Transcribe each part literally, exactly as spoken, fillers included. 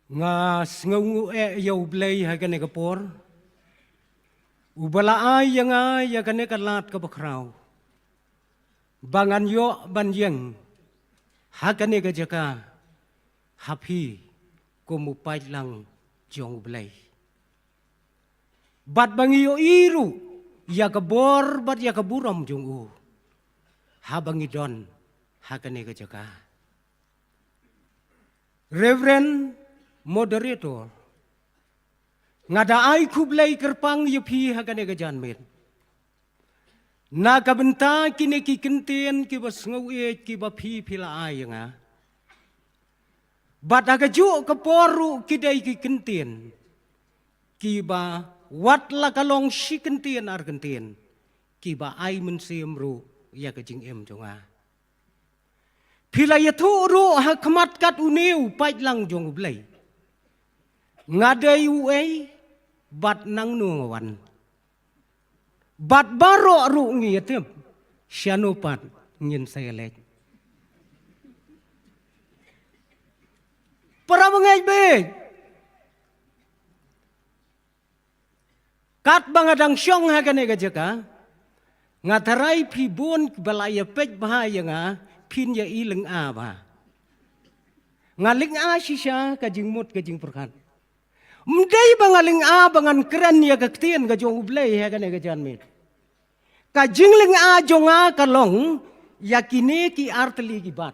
Nga sngewnguh eh ïa U Blei ha kane ka por, uba la ai ïa nga ïa kane ka lad kaba khraw ba ngan ïoh ban ïeng ha kane ka jaka ha phi kum u paidlang jong U Blei. Bad ba ngi ïohi ruh ïa ka bor bad ïa ka burom jong u haba ngi don ha kane ka jaka. Reverend Moderator, nga da ai khublei kyrpang ïa phi ha kane ka janmiet na ka bynta kine ki kyntien kiba sngewieit kiba phi phi la ai ïa nga. Bad ha kajuh ka por ruh ki dei ki kyntien kiba wat la ka long shi kyntien ar kyntien kiba ai mynsiem ruh ïa ka jingim jong nga. Phi la ïathuh ruh ha khmat kat une u paidlang jong U Blei. Nga dei uei bad nangno nga wan. Bad baroh ruh ngi ïatip shano pat ngin sa ïaleit. Para bangeit bad katba nga dang shong ha kane ka jaka, nga tharai phi bun ba la ïa peit bha ïa nga, phin ïa i lynga bha. Nga lynga shisha ka jingmut ka jingpyrkhat. Ym dei ba nga lynga ba ngan kren ïa ka ktien ka jong U Blei ha kane ka janmiet. Ka jinglynga jong nga ka long ïa kine ki artylli ki bat.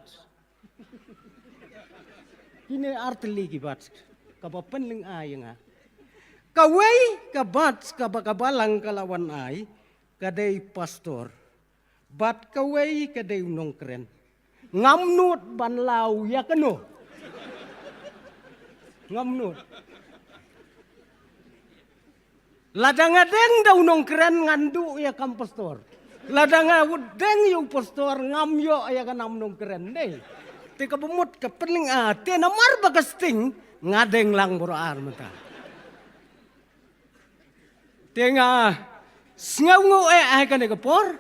Kine artylli ki bat kaba pynlynga ïa nga. Kawei ka bat kaba ka balang ka la wan ai ka dei pastor. Bad kawei ka dei u nongkren. Ngam nud ban law ïa kano. Ngam nud. Lada nga deng da u nongkren ngan duh ïa kam pastor. Lada nga deng ïa u pastor ngam ïoh ïa ka nam nongkren dei. Te kaba mut ka pynlynga te namar ba ka sting nga deng lang bor ar mynta. Te nga sngewnguh eh ha kane ka por.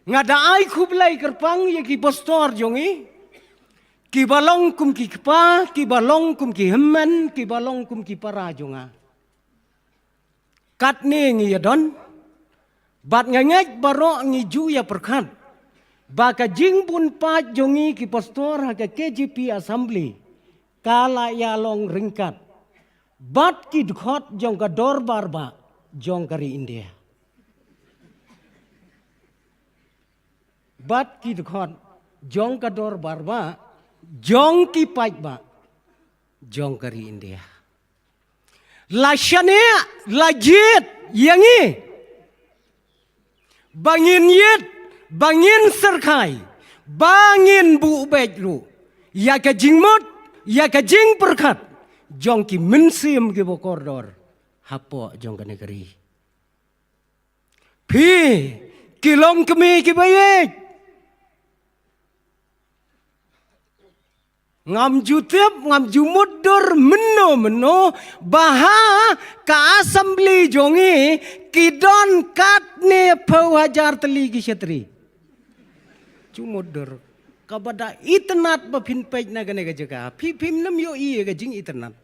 Nga da ai khublei kyrpang ïa ki pastor jong ngi kiba long kum ki kpa, kiba long kum ki hynmen, kiba long kum ki para jong nga. Katne ngi ïa don bad nga ngeit baroh ngi ju ïa pyrkhat ba ka jingbun paid jong ngi ki pastor ha ka K J P Assembly ka la ïa long ryngkat bad ki dkhot jong ka dorbar bah jong ka ri India. Bad ki dkhot jong ka dorbar bah jong ki paid bah jong ka ri India. La shaniah la jied ïa ngi ba ngin ïit, ba ngin syrkhai, ba ngin buh beit ruh ïa ka jingmut, ïa ka jingpyrkhat jong ki mynsiem kiba kordor hapoh jong kane ka ri. Phi ki long kmie kiba ïeit. Ngam ju tip, ngam ju mutdur mynno mynno ba ha ka assembly jong ngi ki don katne phew hajar tylli ki shatri. Ju mutdur. Kaba da itynnad ba phin peit na kane ka jaka. Phi phim nym ïohi ïa ka jingitynnad.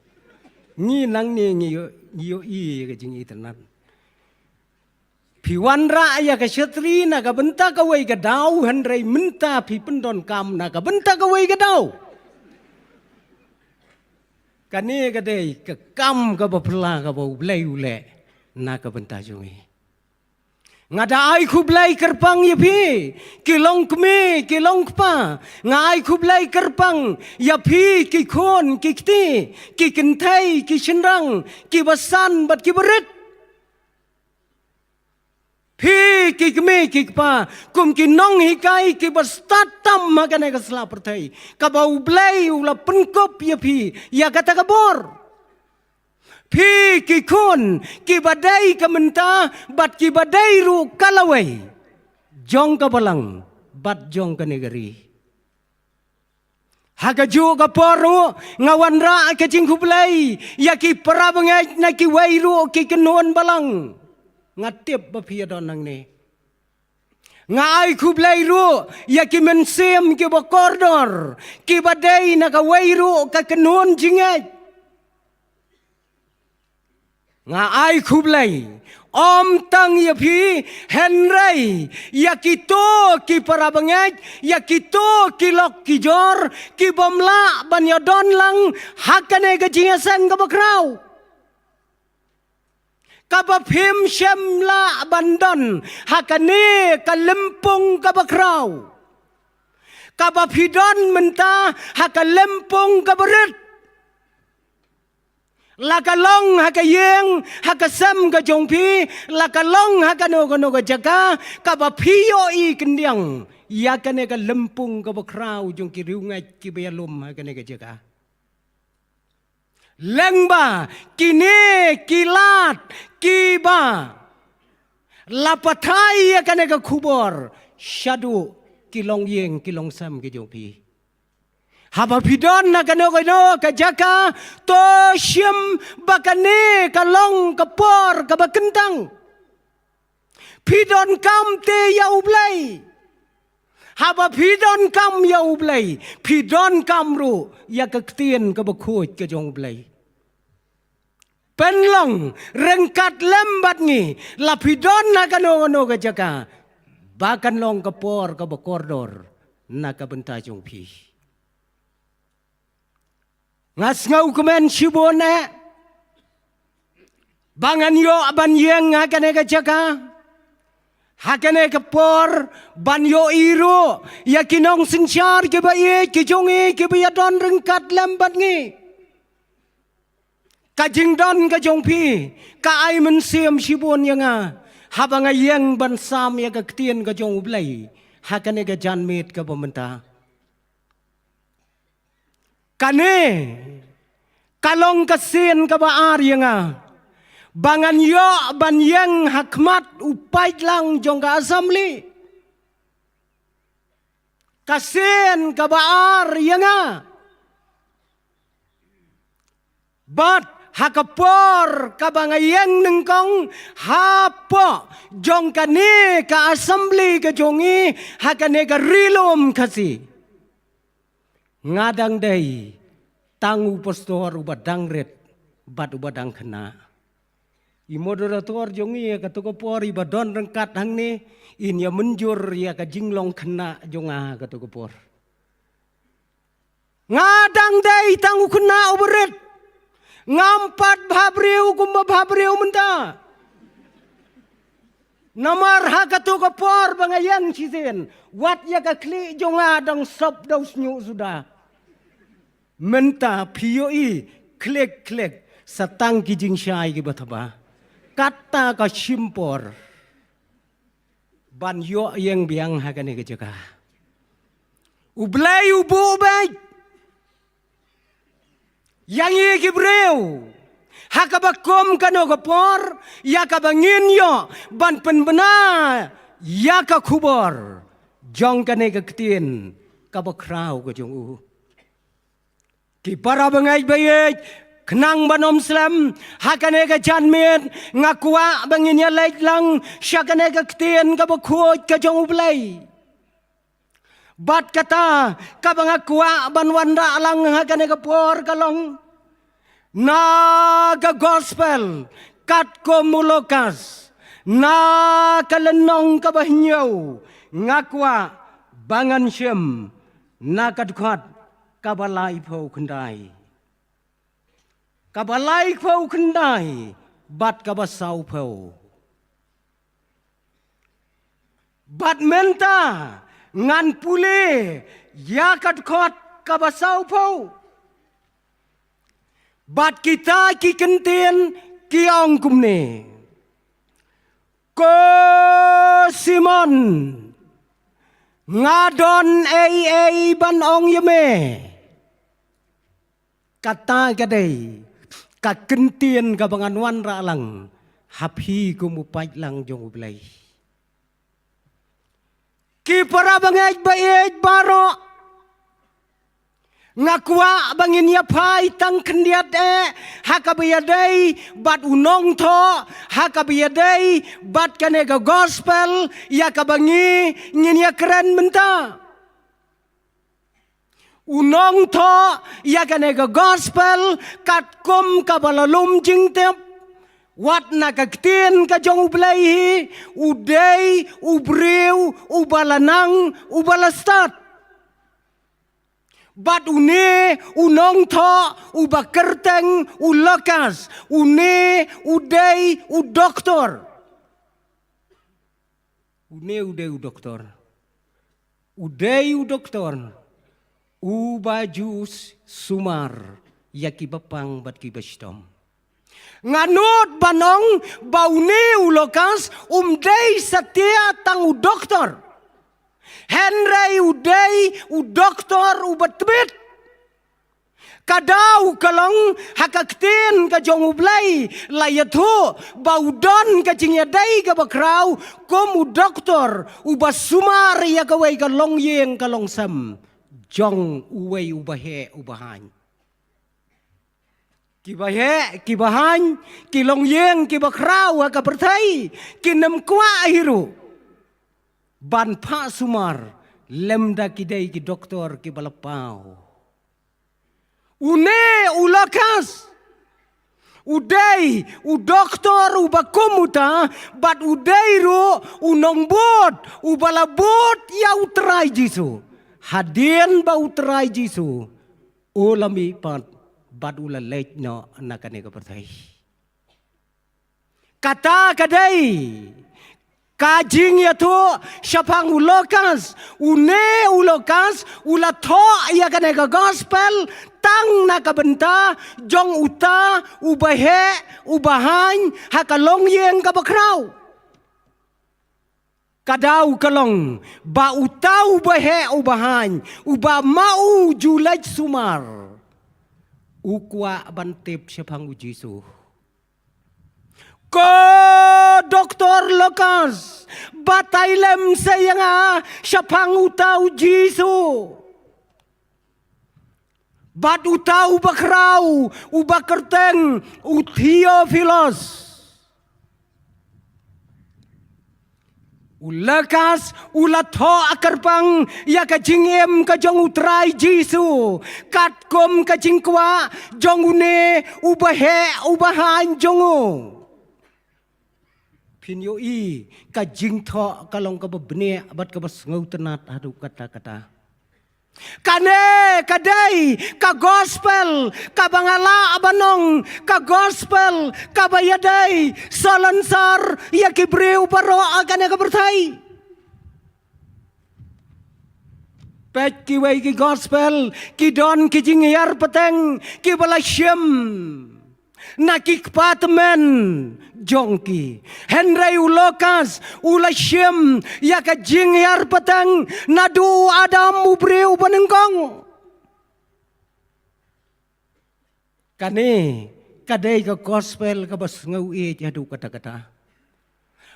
Ngi nangne ngi ïoh, ngi ïohi ïa ka jingitynnad. Phi wanrah ïa ka shatri na ka bynta kawei ka daw, hynrei mynta phi pyndonkam na ka bynta kawei ka daw. Kane ka dei ka kam kaba phylla kaba U Blei u leh na ka bynta jong ngi. Nga da ai khublei kyrpang ïa phi ki long kmie, ki long kpa. Nga ai khublei kyrpang ïa phi ki khun, ki kti, ki kynthei, ki shynrang, kiba san bad kiba rit. Phi ki kmie ki kpa kum ki nonghikai kiba stad tam ha kane ka sla pyrthei kaba U Blei u la pynkup ïa phi ïa kata ka bor. Phi ki khun kiba dei ka mynta bad kiba dei ruh ka lawei jong ka balang bad jong kane ka ri. Ha kajuh ka por ruh nga wanrah ka jingkhublei ïa ki para bangeit na kiwei ruh ki kynhun balang. Nga tip ba phi ïa don nangne. Nga ai khublei ruh ïa ki mynsiem kiba kordor kiba dei na kawei ruh ka kynhun jingngeit. Nga ai khublei ym tang ïa phi, hynrei ïa kito ki para bangeit, ïa kito ki lok ki jor, ki bym lah ban ïadon lang ha kane ka jingïaseng kaba khraw, kaba phim shym lah ban don ha kane ka lympung kaba khraw, kaba phi don mynta ha ka lympung kaba rit. La ka long ha ka ïing, ha ka sem ka jong phi, la ka long ha kano kano ka jaka, kaba phi ïohi khyndiat ïa kane ka lympung kaba khraw jong ki riewngeit kiba ïalum ha kane ka jaka. Lyngba kine ki lad kiba la pathai ïa kane ka khubor shaduh ki longïing ki longsem ki jong phi. Haba phi don na kano kano ka jaka, to shim ba kane ka long ka por kaba kyntang. Phi donkam te ïa U Blei. Haba phi donkam ïa U Blei, phi donkam ruh ïa ka ktien kaba khuid ka jong U Blei. Pynlong ryngkat lem bad ngi, la phi don na kano kano ka jaka, ba kan long ka por kaba kordor na ka bynta jong phi. Nga sngewkmen shibun eh ba ngan ïoh ban ïeng ha kane ka jaka, ha kane ka por, ban ïohi ruh ïa ki nongsynshar kiba ïeit ki jong ngi kiba ïadon ryngkat lem bad ngi. Ka jingdon ka jong phi ka ai mynsiem shibun ïa nga haba nga ïeng ban sam ïa ka ktien ka jong U Blei ha kane ka janmiet kaba mynta. Kane ka long ka sien kaba ar ïa nga ba ngan ïoh ban ïeng ha khmat u paidlang jong ka assembly. Ka sien kaba ar ïa nga. Bad ha ka por kaba nga ïeng nyngkong hapoh jong kane ka assembly ka jong ngi, ha kane ka Ri Lum Khasi, nga dang dei tang u pastor uba dang rit bad uba dang khynnah. I moderator jong ngi ha kato ka por iba don ryngkat hangne, in ïa mynjur ïa ka jinglong khynnah jong nga ha kato ka por. Nga dang dei tang u khynnah uba rit. Ngam pat bhabriew kumba bhabriew mynta. Namar ha kato ka por ba nga ïeng shisien, wat ïa ka khlieh jong nga dang sop da u shñiuh suda. Mynta phi ïohi khlieh khlieh sa tang ki jingshai kiba thaba. Kata ka shim por ban ïoh ïeng biang ha kane ka jaka. U Blei u buh beit ïa ngi ki briew ha kaba kum kano ka por, ïa kaba ngin ïoh ban pynbna ïa ka khubor jong kane ka ktien kaba khraw ka jong u. Ki para bangeit ba ïeit, khnang ban ym slem, ha kane ka janmiet nga kwah ba ngin ïa leit lang sha kane ka ktien kaba khuid ka jong U Blei. Bad kata kaba nga kwah ban wanrah lang ha kane ka por ka long na ka gospel katkum u Lukas, na ka lynnong kaba hynñiew, nga kwah ba ngan shim na ka dkhot kaba laiphew khyndai. Kaba laiphew khyndai bad kaba sawphew. Bad mynta ngan pule ïa ka dkhot kaba sawphew. Bad kita ki ktien ki ong kumne. Ko Simon, nga don ei ei ban ong ïa me. Kata ka dei ka ktien kaba ngan wanrah lang ha phi kum u paidlang jong U Blei. Ki para bangeit ba ïeit baroh, nga kwah ba ngin ïa phai tang khyndiat eh ha kaba ïadei bad u nongthoh, ha kaba ïadei bad kane ka gospel ïa kaba ngi ngin ïa kren mynta. U nongthoh ïa kane ka gospel katkum kaba la lum jingtip, Wat na ka ktien ka jong U Blei hi, u dei u briew uba la nang, uba la stad. Bad une u nongthoh uba kyrteng u Lukas, une u dei u doktor. Une u dei u doktor. U dei u doktor uba ju sumar ïa kiba pang bad kiba shitom. Nga nud ban ong ba une u Lukas um dei satia tang u doktor. Hynrei u dei u doktor uba tbit. Ka daw ka long ha ka ktien ka jong U Blei la ïathuh ba u don ka jingïadei kaba khraw kum u doktor uba sumar ïa kawei ka longïing ka longsem jong uwei uba heh uba haiñ. Kiba heh, kiba haiñ, ki longïing, kiba khraw ha ka pyrthei, kin ym kwah hi ruh ban phah sumar lymda ki dei ki doktor kiba la paw. Une u Lukas u dei u doktor uba kum uta, bad u dei ruh u nongbud uba la bud ïa U Trai Jisu hadien ba U Trai Jisu u la mihpat bad u la leit noh na kane ka pyrthei. Kata ka dei ka jingïathuh shaphang u Lukas. Une u Lukas u la thoh ïa kane ka gospel tang na ka bynta jong uta uba heh uba haiñ ha ka longïing kaba khraw. Ka daw ka long ba uta uba heh uba haiñ uba ma u ju leit sumar u kwah ban tip shaphang U Jisu. Ko doktor Lukas, batai lem sa ïa nga shaphang uta U Jisu. Bad uta uba khraw uba kyrteng u Theophilus. U Lukas u la thoh kyrpang ïa ka jingim ka jong U Trai Jisu katkum ka jingkwah jong une uba heh uba haiñ jong u. Phin ïohi ka jingthoh ka long kaba bniah bad kaba sngewtynnat haduh katta katta. Kane ka dei ka gospel kaba nga lah ban ong ka gospel kaba ïadei salonsar ïa ki briew baroh ha kane ka pyrthei. Peit kiwei ki gospel ki don ki jinghiar pateng kiba la shim na ki kpa tymmen jong ki. Hynrei u Lukas u la shim ïa ka jinghiar pateng naduh u Adam u briew banyngkong. Kane ka dei ka gospel kaba sngew ïeit haduh katta katta.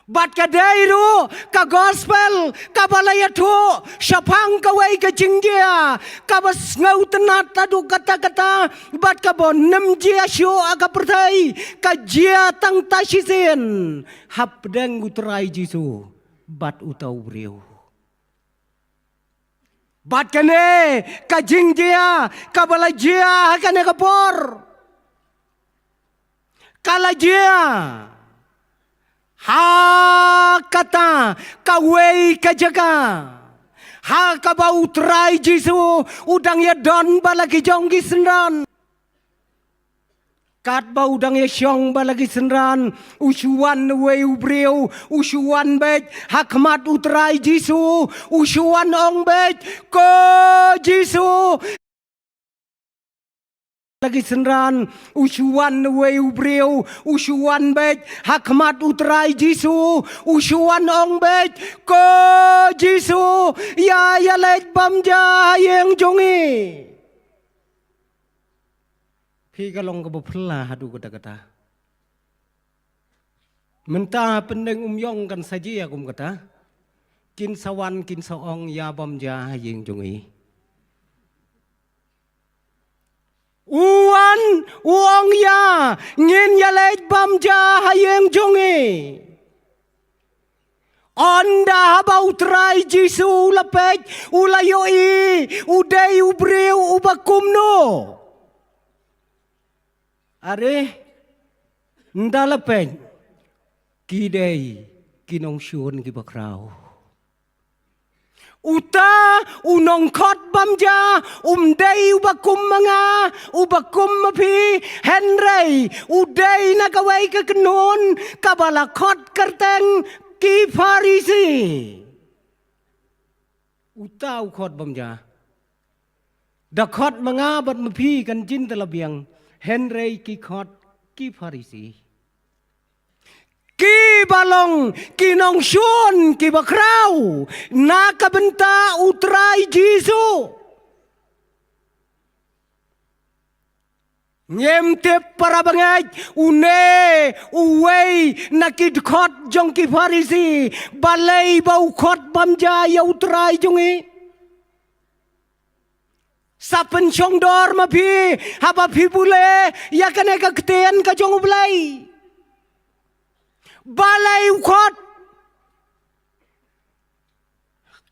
Bad ka dei ruh ka gospel kaba la ïathuh shaphang kawei ka jingjia kaba sngewtynnat haduh katta katta bad kaba nym jia shuh ha ka pyrthei, ka jia tang ta shisien hapdeng U Trai Jisu bad uta u briew. Bad kane ka jingjia kaba la jia ha kane ka por ka la jia ha kata kawei ka jaka ha kaba U Trai Jisu u dang ïadon bad la ki jong ki synran. Katba u dang ïashong bad la ki synran, u shu wan uwei u briew, u shu wan beit ha khmat U Trai Jisu, u shu wan ong beit, ko Jisu. La ki synran, u shu wan uwei u briew, u shu wan beit ha khmat U Trai Jisu, u shu wan ong beit, ko Jisu, ïa ïaleit bam ja ha ïing jong ngi. Phi ka long kaba phylla haduh katta katta. Mynta pyndeng um ïong kan sa jia kum kata. Kin sa wan kin sa ong ïa bam ja ha ïing jong ngi. U wan u ong ïa ngin ïaleit bam ja ha ïing jong ngi. Ynda haba U Trai Jisu u la peit, u la ïohi u dei u briew uba kumno? Are, Nda la peit, ki dei ki nongshun kiba khraw. Uta u nongkhot bam ja, um dei uba kum ma nga, uba kum ma phi, hynrei u dei na kawei ka kynhun kaba la khot kyrteng ki Pharisi. Uta u khot bam ja. Da khot ma nga bad ma phi kan jin da la biang, hynrei ki khot ki Pharisi. Kiba long ki nongshun kiba khraw na ka bynta u Trai Jisu. Ngim tip para bangeit, une uwei na ki dkhot jong ki Pharisi, balei ba u khot bam ja ïa u Trai jong ngi. Sa pynshong dor ma phi haba phi pule ïa kane ka ktien ka jong U Blei. Balei u khot?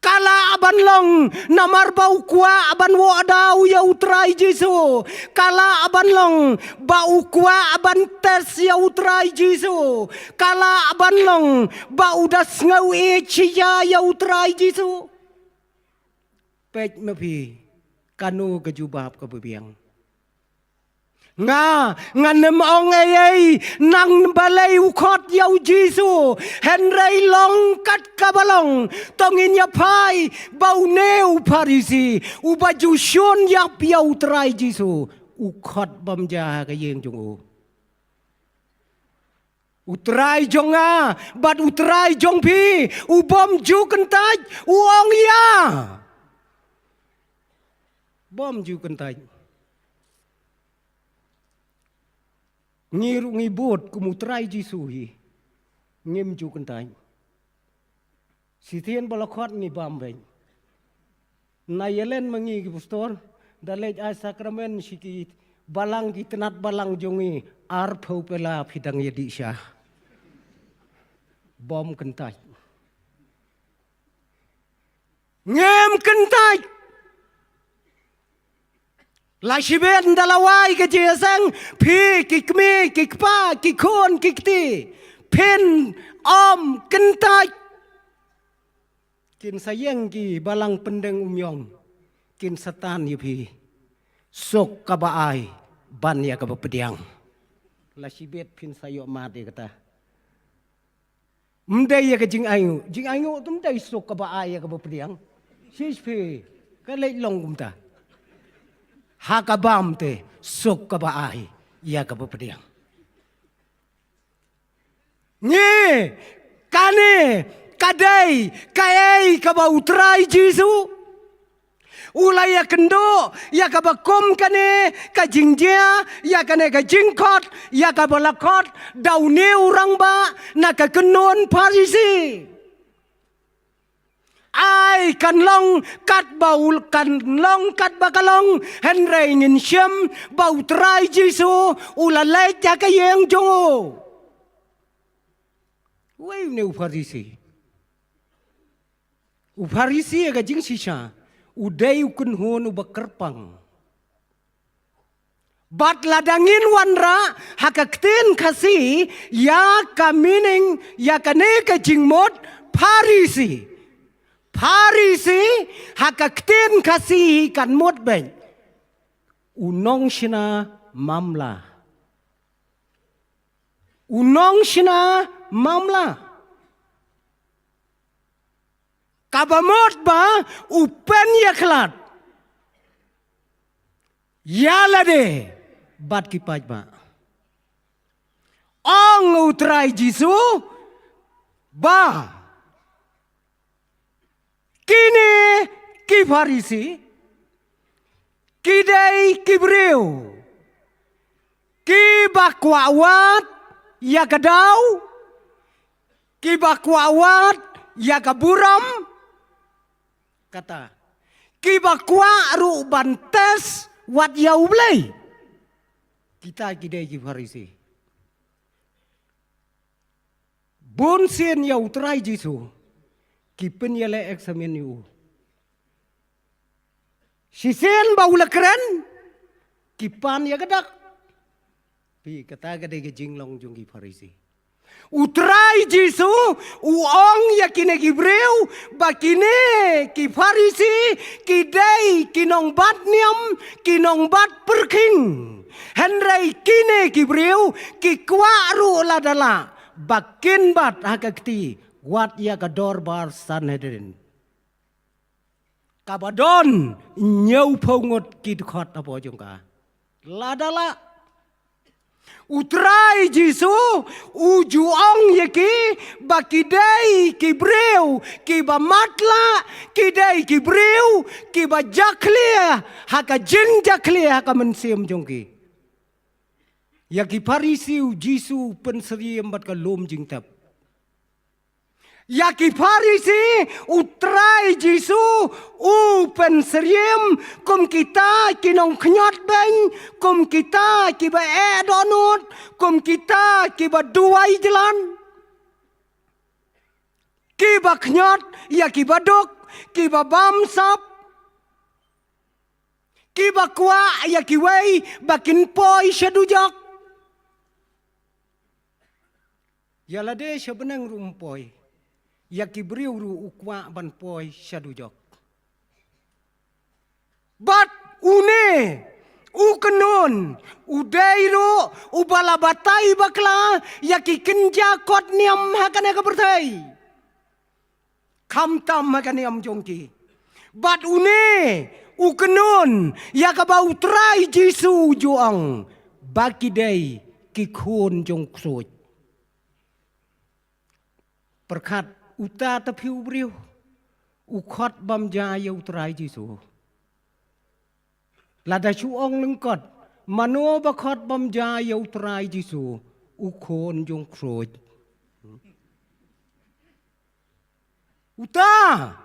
Ka lah ban long namar ba u kwah ban wad ïa u Trai Jisu. Ka lah ban long ba u kwah ban test ïa u Trai Jisu. Ka lah ban long ba u da sngew ïeit shisha ïa u Trai Jisu. Peit ma phi, kano ka jubab kaba biang. Nga, ngan ym ong ei ei, nang balei u khot ïa u Jisu, hynrei long kat kaba long, to ngin ïa phai ba une u Pharisi, uba ju shun ïap ïa u Trai Jisu, u khot bam ja ha ka ïing jong u. U Trai jong nga bad u Trai jong phi, u bym ju kyntait, u ong ïa. Bym ju kyntait. Ngi ruh ngi bud kum u Trai Jisu hi. Ngim ju kyntait. Shisien ba la khot ngi bam beit. Na ïa len ma ngi ki pastor, da leit ai sakramen sha ki balang, ki tnat balang jong ngi, arphew pela phi dang ïa dih sha. Bym kyntait. Ngim kyntait. La shibit da la wai ka jingïaseng, phi ki kmie, ki kpa, ki khun, ki kti, phin ym kyntait. Kin sa ïeng ki balang pyndeng umïong, kin sa tan ïa phi. Suk kaba ai ban ïa kaba pdiang. La shibit phin sa ïoh mad ïa kata. Ym dei ïa ka jingainguh, jingainguh te ym dei, suk kaba ai ïa kaba pdiang. Shish phi, ka leit long kumta. Ha ka bam te, suk kaba ai ïa kaba pdiang. Ngi, kane ka dei kaei kaba u Trai Jisu u la ïakynduh ïa kaba kum kane ka jingjia, ïa kane ka jingkhot, ïa kaba la khot da une u rangbah na ka kynhun Pharisi. Ai, kan long katba u, kan long katba ka long, hynrei ngin shem ba u Trai Jisu u la leit ha ka ïing jong u. Uei une u Pharisi? U Pharisi ha ka jingshisha u dei u kynhun uba kyrpang. Bad lada ngin wanrah ha ka ktien Khasi ïa ka meaning ïa kane ka jingmut Pharisi. Pharisi ha ka ktien Khasi kan mut beit u nongshna mamla. U nongshna mamla. Kaba mut ba u pynïakhlad ïa lade bad ki paidbah. Ong u Trai Jisu ba kine ki Pharisi ki dei ki briew kiba kwah wad ïa ka daw, kiba kwah wad ïa ka burom, kata, kiba kwah ruh ban test wat ïa U Blei. Kita ki dei ki Pharisi. Bun sien ïa u Trai Jisu ki pynïaleh eksamin ïa u. Shisien ba u la kren, ki pan ïa ka dak. Phi, kata ka dei ka jinglong jong ki Pharisi. U Trai Jisu u ong ïa kine ki briew ba kine ki Pharisi ki dei ki nongbat niam, ki nongbat pyrkhing. Hynrei kine ki briew ki kwah ruh lada lah ba kin bat ha ka kti wat ïa ka dorbar Sanhedrin. Kaba don hynñiewphew ngut ki dkhot hapoh jong ka. Lada lah U Trai Jisu u ju ong ïa ki ba ki dei ki briew kiba matlah, ki dei ki briew kiba jakhlia ha ka jingjakhlia ha ka mynsiem jong ki. Ïa ki Pharisi u Jisu u pynsyriem bad ka lum jingtep. Ïa ki Pharisi, U Trai Jisu u pynsyriem kum kita ki nongkhñiot beiñ, kum kita kiba eh dohnud, kum kita kiba duwai jlan, kiba khñiot ïa kiba duk, kiba bamsap, kiba kwah ïa kiwei ba kin poi sha dujok. Ïa lade sha bneng ruh ym poi. Ïa ki briew ruh u kwah ban poi sha dujok. Bad une u kynhun u dei ruh uba la batai bakla ïa ki kynja kot niam ha kane ka pyrthei. Khamtam ha ka niam jong ki. Bad une u kynhun ïa kaba U Trai Jisu u ju ong ba ki dei ki khun jong ksuid. Pyrkhat, uta ta phi u briew u khot bam ja ïa U Trai Jisu. Lada shu ong lyngkot, mano ba khot bam ja ïa U Trai Jisu? U khun jong ksuid. Uta.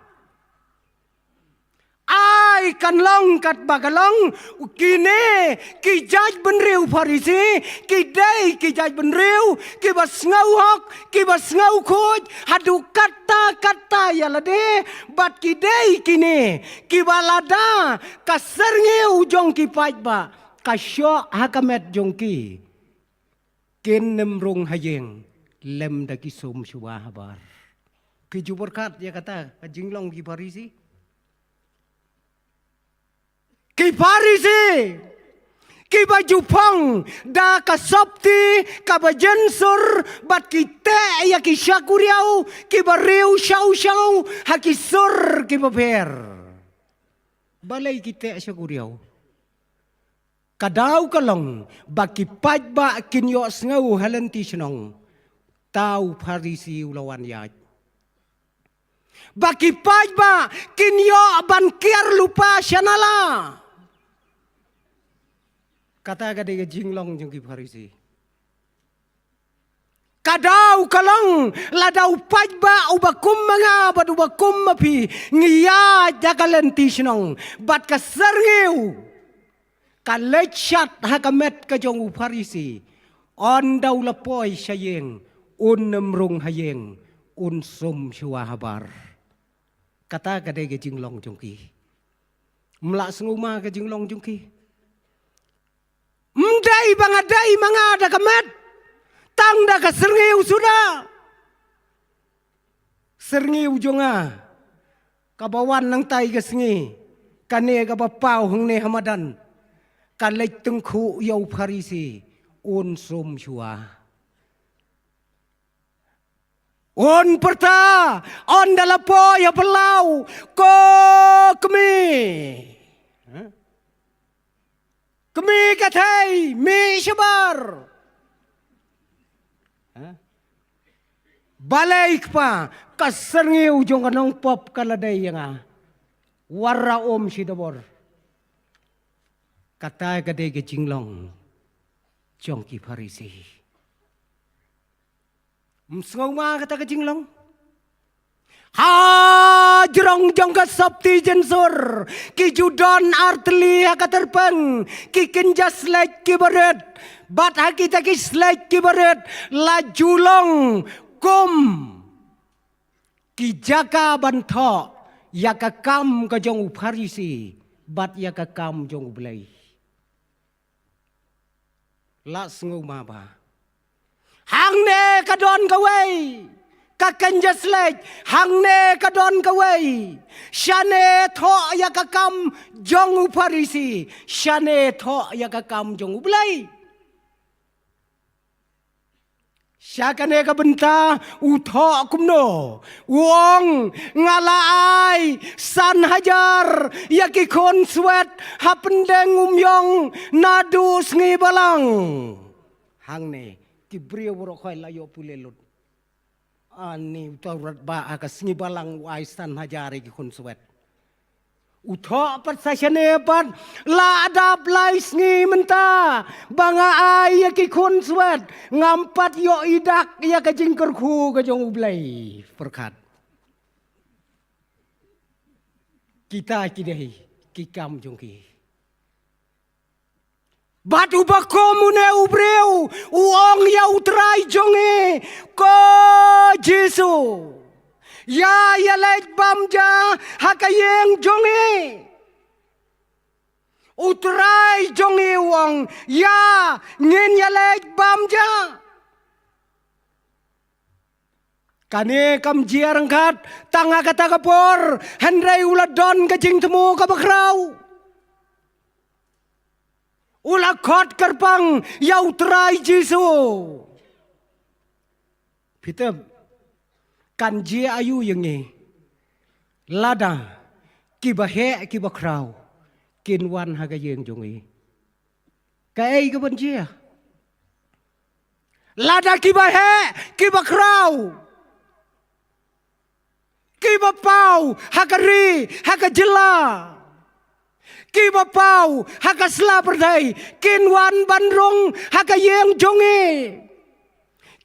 Ai kan long katba ka long, kine ki jaitbynriew Pharisi ki dei ki jaitbynriew kiba sngew hok, kiba sngew khuid haduh katta katta ïa lade. Bad ki dei kine kiba lada ka syrngiew jong ki paidbah ka shoh ha ka met jong ki, kin nym rung ha ïing lymda ki sum shuwa habar. Ki ju pyrkhat ïa kata ka jinglong ki Pharisi. Ki Pharisi kiba ju phong da ka sopti kaba jynsur bad ki teh ïa ki shakuriaw kiba riew shaw shaw ha ki sur kiba pher. Balei ki teh shakuriaw? Ka daw ka long ba ki paidbah kin ïohsngew ha lynti shnong, uta u Pharisi u la wan ïaid. Ba ki paidbah kin ïoh ban kiar lypa sha nala. Kata ka dei ka jinglong jong ki Pharisi. Ka daw ka long lada u paidbah uba kum ma nga bad uba kum ma phi ngi ïaid ha ka lynti shnong bad ka syrngiew ka leit shat ha ka met ka jong u Pharisi, ynda u la poi sha ïing un nym rung ha ïing, un sum shuwa habar. Kata ka dei ka jinglong jong ki. Ym lah sngewma ka jinglong jong ki. Ym dei ba nga dei ma nga da ka met, tang da ka syrngiew suda. Syrngiew jong nga kaba wan nangtai ka sngi, kane kaba paw hangne ha madan, ka leit tyngkhuh ïa u Pharisi, un sum shuwa. Un pyrta, ynda la poi ha phyllaw, ko kmie. Kmie ka thei, mih shabar. Balei kpa, ka syrngiew jong ka nongpop ka la dei ïa nga. Wanrah um shi dabor. Kata ka dei ka jinglong jong ki Pharisi. Ym sngewma kata ka jinglong. Ha jrong jong ka sopti jynsur ki ju don artylli ha ka tyrpeng, ki kynja shlek kiba rit. Bad ha kita ki shlek kiba rit la ju long kum ki jaka ban thoh ïa ka kam ka jong u Pharisi bad ïa ka kam jong U Blei. La sngew ma ba hangne ka don kawei ka kynja shlei, hangne ka don kawei. Shane thoh ïa ka kam jong u Pharisi, shane thoh ïa ka kam jong U Blei. Sha kane ka bynta u thoh kumno? U ong, nga la ai san hajar ïa ki khun swet ha pyndeng u myong naduh sngi balang. Hangne ki briew baroh khoit la ïoh pule lut. Ani u Taurat ba ha ka sngi balang u ai san hajar ïa ki khun swet. U thoh pat sa shane pat, la dap lai sngi mynta ba nga ai ïa ki khun swet, ngam pat ïoh i dak ïa ka jingkyrkhu ka jong U Blei. Pyrkhat. Kita ki dei ki kam jong ki. Bad uba kum une u briew u ong ïa u Trai jong ngi, ko Jisu, ïa ïaleit bam ja ha ka ïing jong ngi. U Trai jong ngi u ong, ïa, ngin ïaleit bam ja. Kane kam jia ryngkat tang ha kata ka por, hynrei u la don ka jingthmu kaba khraw. U la khot kyrpang ïa u Trai Jisu. Phi tip, kan jia aïu ïa ngi lada kiba heh kiba khraw kin wan ha ka ïing jong ngi? Kaei kaban jia? Lada kiba heh kiba khraw, kiba paw ha ka ri, ha ka jylla, kiba paw ha ka sla pyrthei, kin wan ban rung ha ka ïing jong ngi.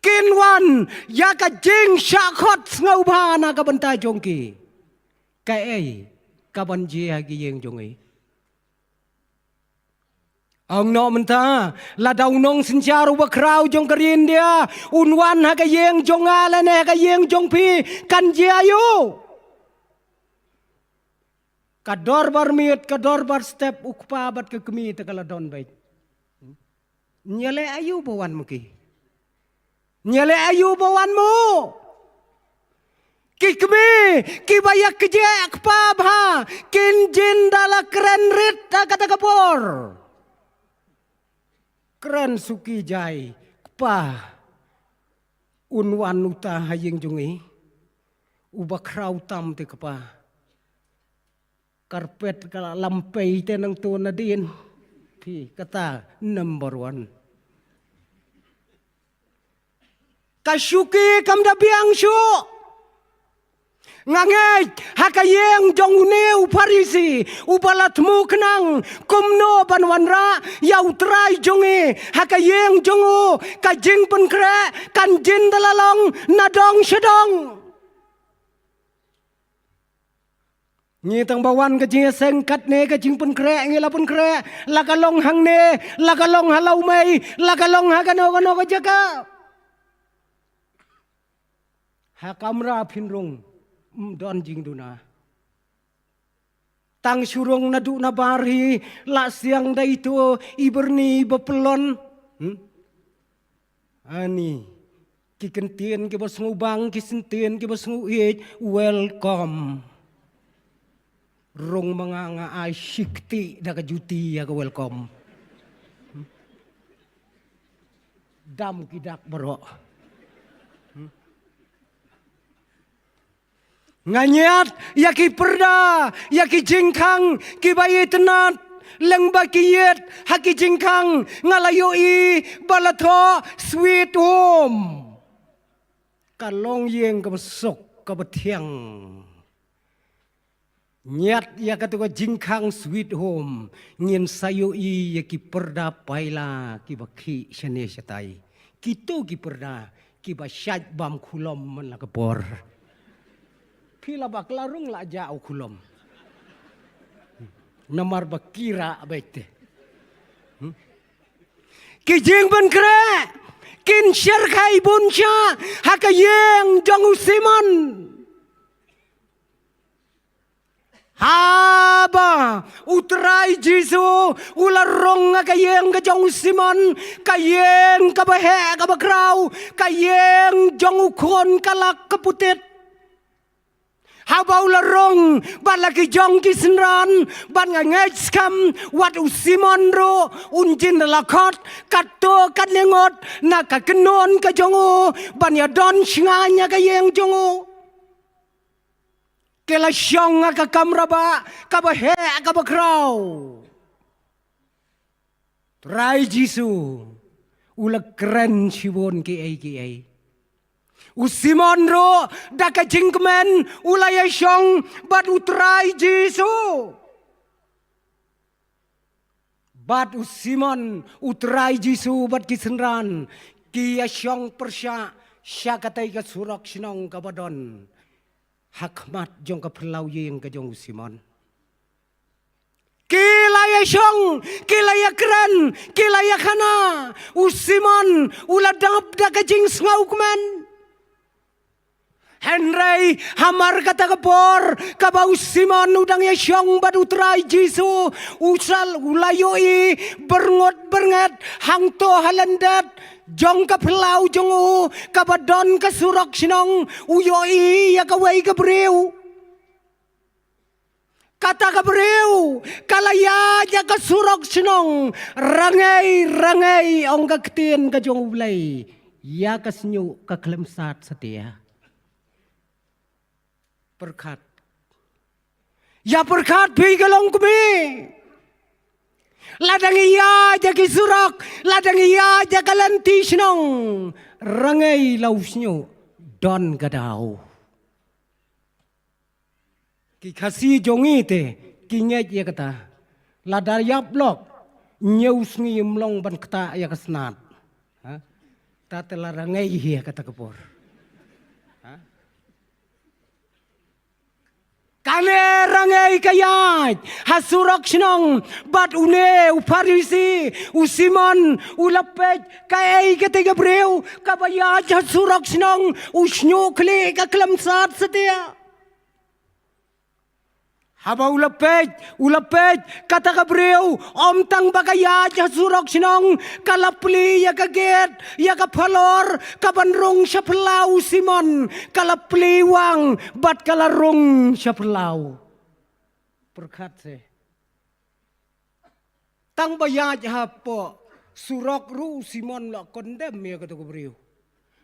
Kin wan ïa ka jingshah khot sngewbha na ka bynta jong ki. Kaei kaban jia ha ka ïing jong ngi? Ong noh mynta, lada u nongsynshar uba khraw jong ka ri India un wan ha ka ïing jong nga lane ha ka ïing jong phi, kan jia aïu? Ka dorbar miet, ka dorbar step, u kpa bad ka kmie te ka la don beit. Ngi ïaleh aïu ba wan ma ki? Ngi ïaleh aïu ba wan mo? Ki kmie kiba ïa kjeh kpa bha kin jin da la kren rit ha kata ka por. Kren suki jai, kpa, un wan uta ha ïing jong ngi? Uba khraw tam te kpa. Karpet ka la lampei te nangto nadien. Phi kata number one. Ka shuki kam da biang shuh. Nga ngeit ha ka ïing jong une u Pharisi uba la thmu khnang kumno ban wanrah ïa u Trai jong ngi ha ka ïing jong u, ka jingpynkhreh kan jin da la long na dong sha dong. Ngi tang ba wan ka jingïaseng katne ka jingpynkhreh ngi la pynkhreh, la ka long hangne, la ka long ha Lawmei, la ka long ha kano kano ka jaka. Ha kamra phin rung, ym don jingduna. Tang shu rung naduh nabar hi, la siang da ito i byrni ba pyllun. Hmm? Ani, ki kyntien kiba sngewbang, ki syntien kiba sngewieit, welcome. Rung ma nga, nga ai shi kti da ka juti ïa ka welcome. Dam ki dak baroh. Nga ñiad ïa ki pyrda, ïa ki jingkhang kiba itynnad, lyngba ki ïit ha ki jingkhang nga la ïohi ba la thoh sweet home. Ka longïing kaba suk kaba thiang. Ñiad ïa katu ka jingkhang sweet home, ngin sa ïohi ïa ki pyrda paila kiba khih shane shatai. Kitu ki pyrda kiba shait bam khulom man la ka por. Phi la ba klarung la ja u khulom. Namar ba kira beit te. Hmm? Ki jingpynkhreh kin sher khai bun sha ha ka ïing jong u Simon. Haba u Trai Jisu u la rung ha ka ïing ka jong u Simon, ka ïing kaba heh kaba khraw, ka ïing jong u khun kalak ka putit. Haba u la rung bad la ki jong ki synran, bad nga ngeit skhem wat u Simon ruh un jin da la khot katto katne ngut na ka kynhun ka jong u ban ïa don shngaiñ ha ka ïing jong u. Ki la shong ha ka kamra ba kaba heh kaba khraw. Trai Jisu u la kren shibun kiei kiei. U Simon ruh da ka jingkmen u la ïa shong bad u Trai Jisu. Bad u Simon, u Trai Jisu bad ki synran ki ïa shong pyrshah sha katei ka surok shnong kaba don ha khmat jong ka phyllaw ïing ka jong u Simon. Ki la ïa shong, ki la ïa kren, ki la ïa khana. U Simon u la dap da ka jingsngew kmen. Hynrei hamar kata ka por kaba u Simon u dang ïa shong bad u Trai Jisu, u sal u la ïohi byrngut byrnget hangto ha lyndet jong ka phyllaw jong u kaba don ka surok shnong, u ïohi ïa kawei ka briew. Kata ka briew ka la ïaid ïa ka surok shnong, rangei rangei ong ka ktien ka jong u Blei, ïa ka shñiuh ka khlem sat satia. Pyrkhat. Ïa pyrkhat phi ka longkmie. Lada ngi ïaid ïa ki surok, lada ngi ïaid ïa ka lynti shnong, rangei la u shñiuh, don ka daw. Ki Khasi jong ngi te ki ngeit ïa kata. Lada ïap lok, ñiew sngi ym long ban ktah ïa ka snat. Ha? Ta te la rangei hi ïa kata ka por. Ha? Kane rangei ka ïaid ha surok shnong bad une u Pharisi, u Simon, u la peit kaei katei ka briew kaba ïaid ha surok shnong, u shñiuh khlieh ka khlem sat satia. Haba u la peit, u la peit kata ka briew, ym tang ba ka ïaid ha surok shnong, ka la plie ïa ka gate, ïa ka phalor kaban rung sha phyllaw u Simon, ka la plie wang bad ka la rung sha phyllaw. Pyrkhat se. Tang ba ïaid hapoh surok ruh u Simon u la condemn ïa kato ka briew.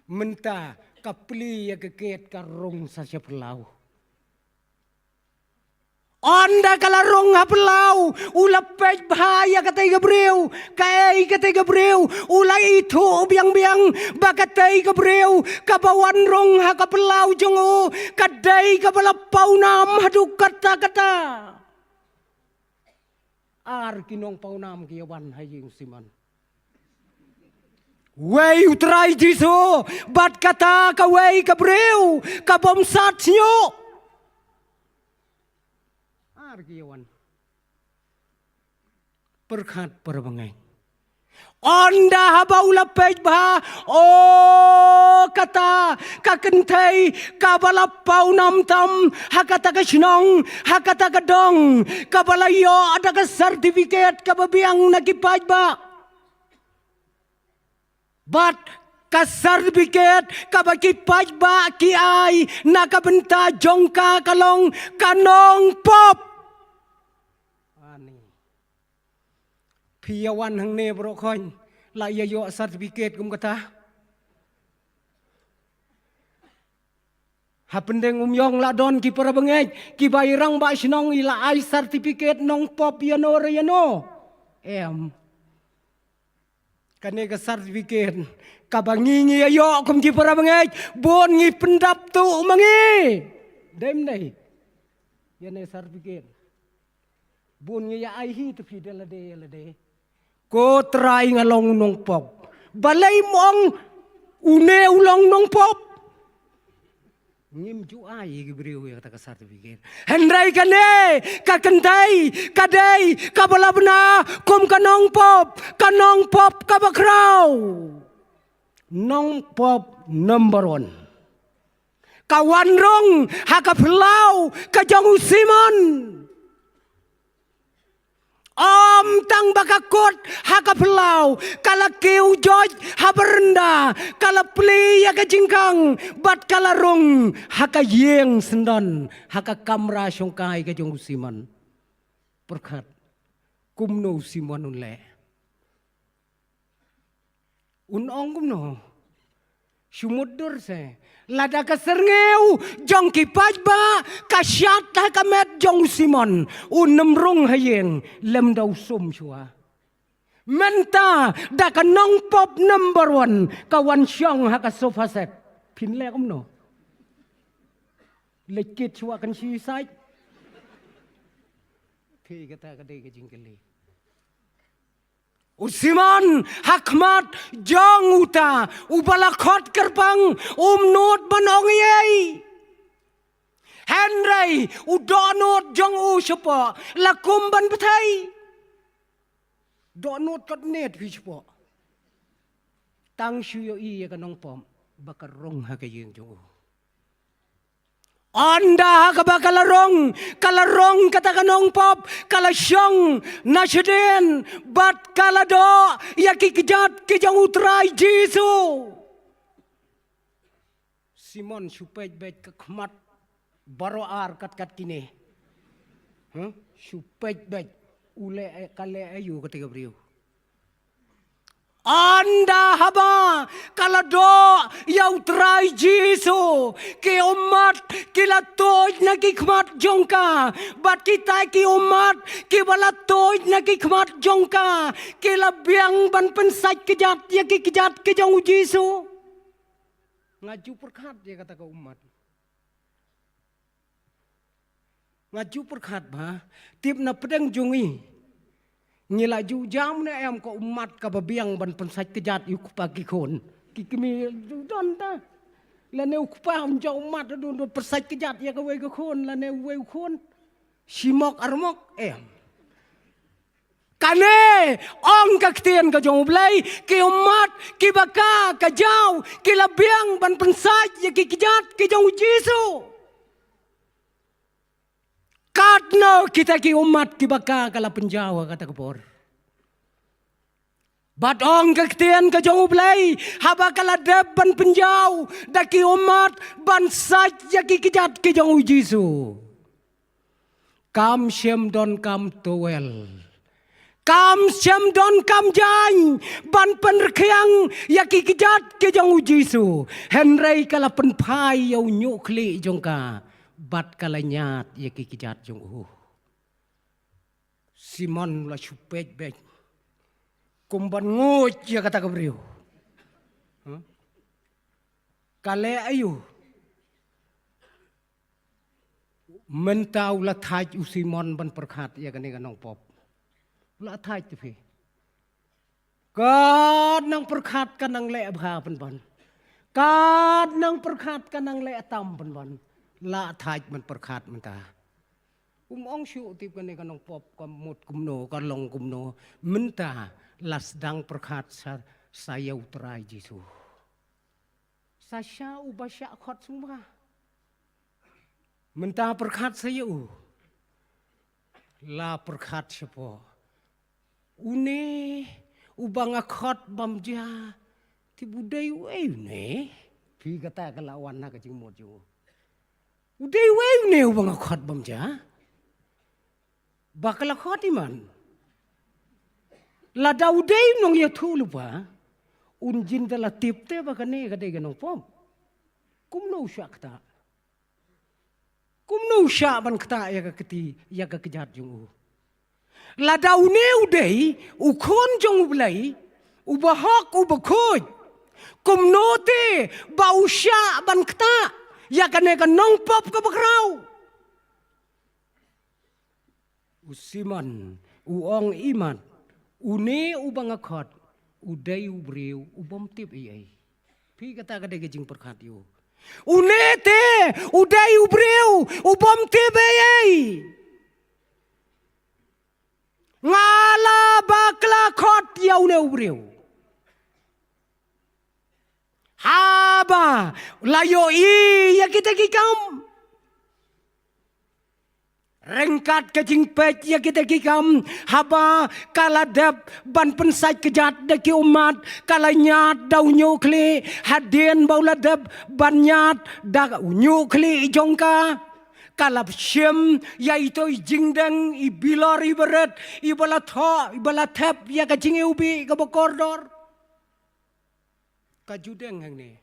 Mynta ka plie ïa ka gate, ka rung sa sha phyllaw. Ynda ka la rung ha phyllaw, u la peit bha ïa katei ka briew, kaei katei ka briew, u la ithuh biang biang ba katei ka briew kaba wan rung ha ka phyllaw jong u, ka dei kaba la pawnam haduh katta katta. Ar ki nongpawnam ki ïa wan ha ïing u Simon. Wei u Trai Jisu, bad kata kawei ka briew ka bym sat shñiuh. Ar ki ïa wan. Pyrkhat para bangeit. Ynda haba u la peit bha, o kata ka kynthei kaba la pawnam tam ha kata ka shnong, ha kata ka dong, kaba la ïoh da ka certificate kaba biang na ki paidbah. Bad ka certificate kaba ki paidbah ki ai na ka bynta jong ka ka long ka nongpop. Ani. Phi ïa wan hangne baroh khoin, la ïa ïoh certificate kum kata. Ha Pyndengumiong la don ki para bangeit kiba i rangbah shnong i la ai certificate nongpop ïano re ïano. Em. Kane ka certificate kaba ngi ngi ïa ïoh kum ki para bangeit, bun ngi pyndap tuh ma ngi. Dei ym dei? Ïa ne certificate. Bun ngi ïa ai hi te phi da lade ïa lade. Ko Trai nga long u nongpop. Balei ym ong une u long nongpop? Ngim ju ai ïa ki briew ïa kata ka certificate. Hynrei kane ka kynthei ka dei kaba la bna kum ka nongpop, ka nongpop kaba khraw. Nongpop number one. Ka wan rung ha ka phyllaw ka jong u Simon. Ym tang ba ka kut ha ka phyllaw, ka la kiew joit ha baranda, ka la plie ïa ka jingkhang, bad ka la rung ha ka ïing syndon, ha ka kamra shongkai ka jong u Simon. Pyrkhat, kumno u Simon un leh? Un ong kumno? Shu mutdur se. Lada ka syrngiew jong ki paidbah ka shad ha ka met jong u Simon, un ym rung ha ïing, lymda u sum shuwa. Mynta da ka nongpop number one ka wan shong ha ka sofa set, phin leh kumno? Leit kit shuwa kan suicide. Phi, kata ka dei ka jingkylli. U Simon, ha khmat jong uta uba la khot kyrpang, um nud ban ong ei ei. Hynrei u dohnud jong u shapoh la kum ban bthei. Dohnud kot net phi shapoh. Tang shu ïohi ïa ka nongpop ba ka rung ha ka ïing jong u. Ynda ha kaba ka la rung, ka la rung kata ka nongpop, ka la shong na shadien, bad ka la doh ïa ki kjat ki jong u Trai Jisu. Simon, shu peit beit ka khmat baroh ar katkat kine. Huh? Shu peit beit. U leh, ka leh aïu kata ka briew? Ynda haba ka la doh ïa u Trai Jisu, ki ummat ki la tuid na ki khmat jong ka, bad kita ki ummat kiba la tuid na ki khmat jong ka ki la biang ban pynsait kjat ïa ki kjat ki jong u Jisu. Nga ju pyrkhat ïa kata ka ummat. Nga ju pyrkhat ba, tip na pdeng jong ngi, ngi la ju jam ne em ka ummat kaba biang ban pynsait kjat ïa u kpa ki khun. Ki kmie ju don ta. Lane u kpa un jam ummat, don, don pynsait kjat ïa kawei ka khun, lane uwei u khun. Shimok armok, em. Kane ong ka ktien ka jong U Blei, ki ummat kiba ka ka jaw ki la biang ban pynsait ïa ki kjat ki jong u Jisu. Katno kita ki ummat kiba ka ka la pynjaw ha kata ka por? Bad ong ka ktien ka jong U Blei, haba ka la dep ban pynjaw da ki ummat ban sait ïa ki kjat ki jong u Jisu, kam shym don kam towel, kam shym don kam jaiñ ban pynrkhiang ïa ki kjat ki jong u Jisu. Hynrei ka la pynphai ïa u ñiuhkhlieh jong ka bad ka la ñiad ïa ki kjat jong u. Simon u la shu peit beit kum ban nguid ïa kata ka briew. Huh? Ka leh aïu? Mynta u la thait u Simon ban pyrkhat ïa kane ka nongpop. U la thait te phi. Ka nang pyrkhat ka nang leh bha pynban. Ka nang pyrkhat ka nang leh tam pynban. La thait ban pyrkhat mynta. Um ong shuh tip kane ka nongpop ka mut kumno, ka long kumno. Mynta la sdang pyrkhat sa, sa ïa u Trai Jisu. Sa sha uba shah khot sngewbha. Mynta pyrkhat sa ïa u. La pyrkhat shapoh. Une uba nga khot bam ja. Tip u dei uei une? Phi, kata ka la wan na ka jingmut jong u. U dei uei une uba nga khot bam ja? Ba ka la khot i man. Lada u dei u nongïathuhlypa, un jin da la tip te ba kane ka dei ka nongpop. Kumno u shah kata? Kumno u shah ban kata ïa ka kti, ïa ka kjat jong u? Lada une u dei u khun jong U Blei, uba hok, uba khuid, kumno te ba u shah ban kata ïa kane ka nongpop kaba khraw? U Simon u ong i mat, une uba nga khot u dei u briew u bym tip ei ei. Phi, kata ka dei ka jingpyrkhat ïa u. Une te u dei u briew u bym tip ei ei. Nga la bakla khot ïa une u briew. Haba la ïohi ïa kita ki kam, Ryngkat ka jingpeit ïa kita ki kam, haba ka la dep ban pynsait kjat da ki ummat, ka la ñiad da u ñiuhkhlieh, hadien ba u la dep ban ñiad da u ñiuhkhlieh jong ka, ka la shim ïa ito i jingdeng, i bilor iba rit, iba la thoh, iba la thep ïa ka jingiwbih kaba kordor. Ka ju deng hangne.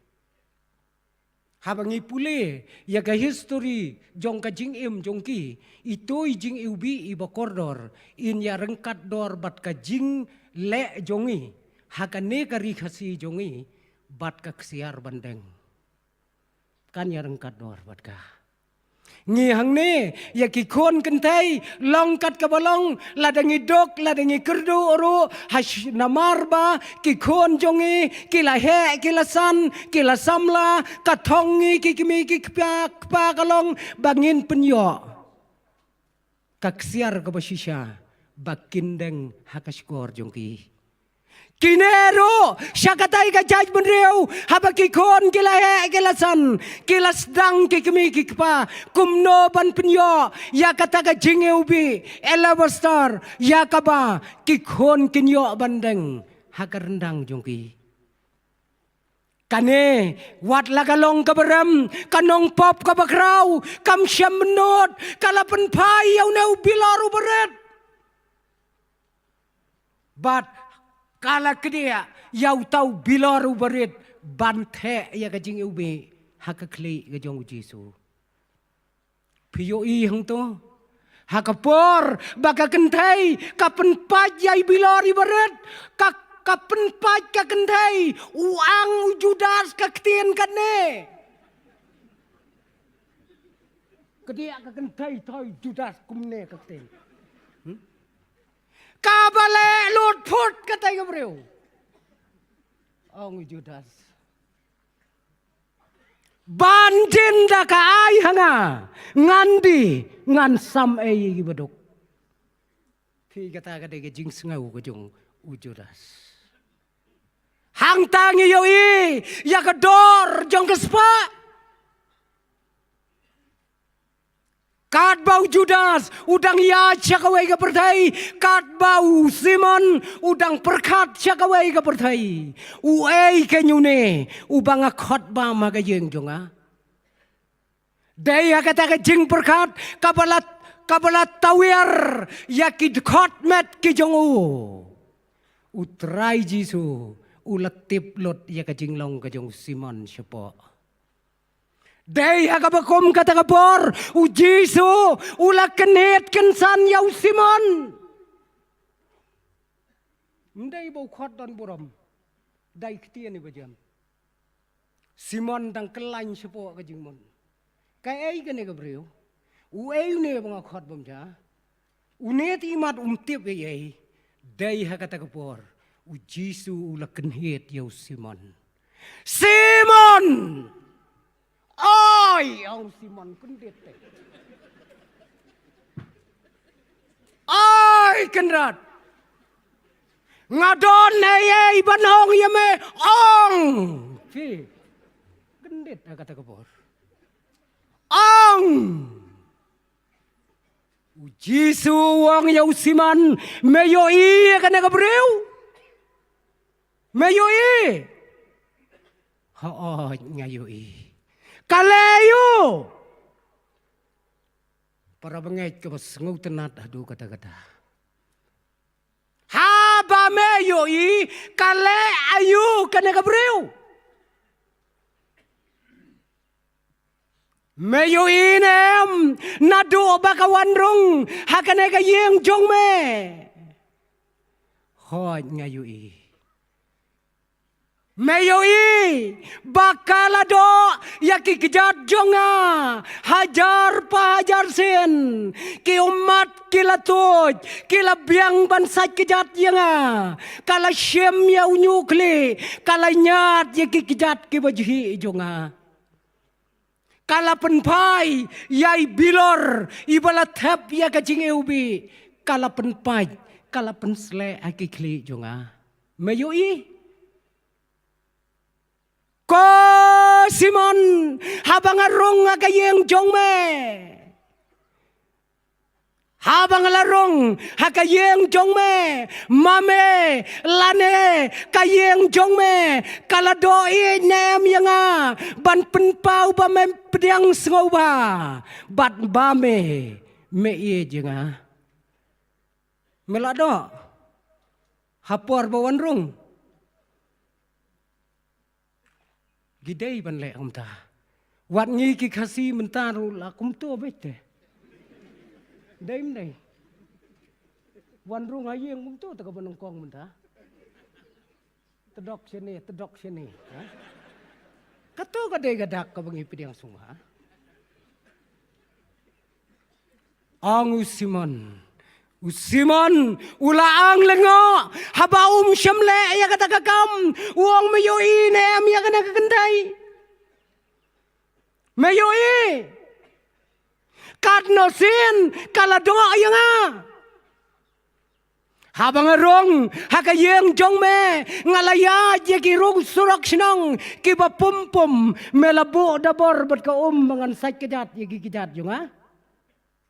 Haba ngi pule ïa ka history jong ka jingim jong ki, ito i jingiwbih iba kordor, in ïaryngkat dor bad ka jingleh jong ngi ha kane ka ri Khasi jong ngi, bad ka ksiar ban deng. Kan ïaryngkat dor bad ka. Ngi hangne, ïa ki khun kynthei, long kat kaba long, lada ngi duk, lada ngi kyrduh ruh, ha sh-, namar ba ki khun jong ngi, ki la heh, ki la san, ki la samla, ka thong ngi, ki kmie, ki kpa, kpa ka long ba ngin pynïoh ka ksiar kaba shisha ba kin deng ha ka shkor jong ki. Kine ruh sha katai ka jaitbynriew, haba ki khun ki la heh, ki la san, ki la sdang, ki kmie, ki kpa, kumno ban pynïoh ïa kata ka jingiwbih alabaster, ïa kaba ki khun kin ïoh ban deng ha ka ryndang jong ki. Kane, wat la ka long kaba rem, ka nongpop kaba khraw, kam shym mynnud, ka la pynphai ïa une u bilor uba rit. Bad ka la kdiah ïa uta u bilor uba rit ban theh ïa ka jingiwbih ha ka khlieh ka jong u Jisu. Phi ïohi hangto? Ha ka por ba ka kynthei ka pynpait ïa i bilor iba rit, ka, ka pynpait ka kynthei, u ang u Judas ka ktien kane. Kdiah ka kynthei, thoi Judas kumne ka ktien. Hmm? Kaba leh lut phut katai ka briew. Ong u Judas. Ban jin da ka ai ha nga, ngan die, ngan sam ei ïa kiba duk. Phi, kata ka dei ka jingsngew ka jong u Judas. Hangta ngi ïohi ïa ka dor jong ka spah. Katba u Judas u dang ïaid sha kawei ka pyrthei, katba u Simon u dang pyrkhat sha kawei ka pyrthei. Uei kein une uba nga khot bam ha ka ïing jong nga? Dei ha kata ka jingpyrkhat kaba la, kaba la tawiar ïa ki dkhot met ki jong u, U Trai Jisu u la tip lut ïa ka jinglong ka jong u Simon shapoh. Dei ha kaba kum kata ka por, u Jisu u la kynhied kynsan ïa u Simon. Ym dei ba u khot don burom. Dei ktien iba jem. Simon dang kyllain shapoh ka jingmut. Kaei kane ka briew? Uei une ba nga khot bam ja? Une te imat um tip ei ei. Dei ha kata ka por, u Jisu u la kynhied ïa u Simon. Simon! Oi, ong Simon, kyndit te. Oi, Kynrad. Nga don ei ei ban ong ïa me, ong. Phi, kyndit ha kata ka por. Ong. U Jisu u ong ïa u Simon, me ïohi ïa kane ka briew? Me ïohi? Hooid, nga ïohi. Ka leh aïu? Para bangeit kaba sngewtynnat haduh katta katta. Haba me ïohi, ka leh aïu kane ka briew? Me ïohi ne em, naduh ba ka wan rung ha kane ka ïing jong me? Hooid, nga ïohi. Me ïohi ba ka la doh ïa ki kjat jong nga hajar pa hajar sien. Ki ummat ki la tuid, ki la biang ban sait kjat ïa nga. Ka la shim ïa u ñiuhkhlieh, ka la ñiad ïa ki kjat kiba jhieh jong nga. Ka la pynphai ïa i bilor iba la thep ïa ka jingiwbih. Ka la pynpait, ka la pynsleh ha ki khlieh jong nga. Me ïohi? Ko Simon, haba nga rung ha ka ïing jong me, Haba nga la rung ha ka ïing jong me, ma me lane ka ïing jong me ka la doh ïeit ne em ïa nga ban pynpaw ba me pdiang sngewbha bad ba me, me ïeit ïa nga? Me la doh ha por ba wan rung. Ki dei ban leh kumta. Wat ngi ki Khasi mynta ruh la kumto beit te. Dei ym dei? Wan rung ha ïing kumto te kaba nyngkong mynta. Tdok shane, tdok shane, ha? Kato ka dei ka dak kaba ngi pdiang sngewbha. Ong u Simon. U Simon u la ong lyngngoh haba um shym leh ïa kata ka kam. U ong, me ïohi ne em ïa kane ka kynthei? Me ïohi? Katno sien ka la doh ïa nga. Haba nga rung ha ka ïing jong me, nga la ïaid ïa ki rung surok shnong kiba pum pum. Me la buh da bor bad ka um ba ngan sait kjat ïa ki kjat jong nga?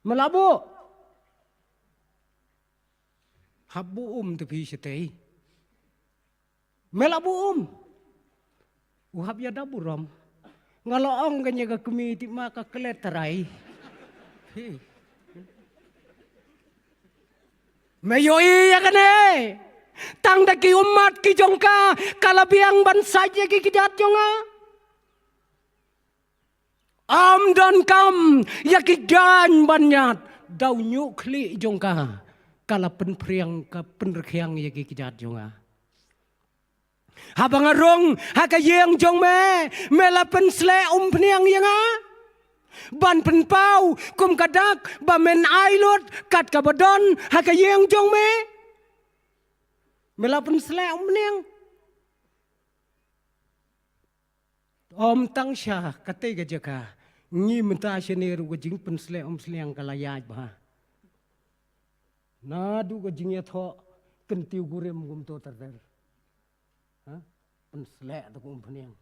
Me la buh? Hap buh um te phi shatei. Me la buh um? U hap ïa da burom. Nga la ong kane ka kmie, tip ma ka klet trai. Hi. Me ïohi ïa kane? Tang da ki ummat ki jong ka ka la biang ban sait ïa ki kjat jong nga. Ym don kam ïa ki jaiñ ban ñiad, da u ñiuh khlieh jong ka ka la pynphriang, ka pynrkhiang ïa ki kjat jong nga. Haba nga rung ha ka ïing jong me, me la pynsleh umphniang ïa nga ban pynpaw kum ka dak ba men ai lut kat kaba don ha ka ïing jong me. Me la pynsleh umphniang. Ym tang sha katei ka jaka, ngi mynta shane ruh ka jingpynsleh umphniang ka la ïaid bha. Naduh ka jingïathoh kyntiew kurim kumto ter ter. Ha? Pynsleh te ka umphniang.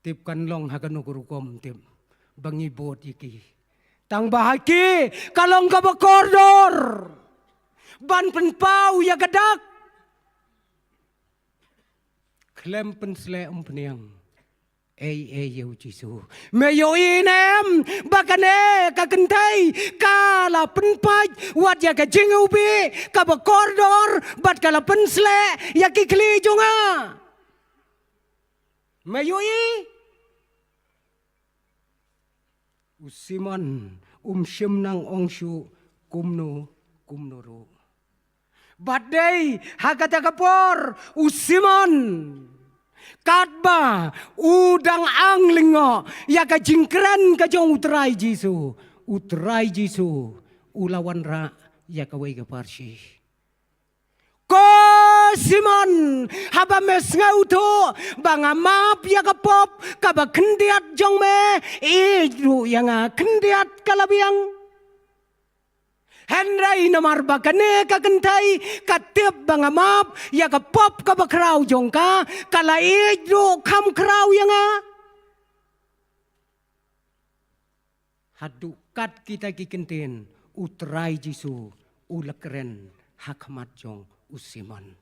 Tip kan long ha kano ka rukom tip ba ngi bud ïa ki. Tang ba ha ki ka long kaba kordor ban pynpaw ïa ka dak. Khlem pynsleh umphniang. Ei, ei, ïa u Jisu. Me ïohi ne em ba kane ka kynthei ka la pynpait wat ïa ka jingïohi kaba kordor bad ka la pynsleh ïa ki khlieh jong nga? Me ïohi? U Simon um shym nang ong shuh kumno kumno ruh. Bad dei ha kata ka por u Simon, katba u dang ang lyngngoh ïa ka jingkren ka jong u Trai Jisu, u Trai Jisu u la wanrah ïa kawei ka parshi. Ko Simon, haba me sngewthuh ba nga map ïa ka pop kaba khyndiat jong me, ïeit ruh ïa nga khyndiat ka la biang. Hynrei namar ba kane ka kynthei ka tip ba nga map ïa ka pop kaba khraw jong ka, ka la ïeit ruh kham khraw ïa nga. Haduh kat kita ki kyntien u Trai Jisu u la kren ha khmat jong u Simon.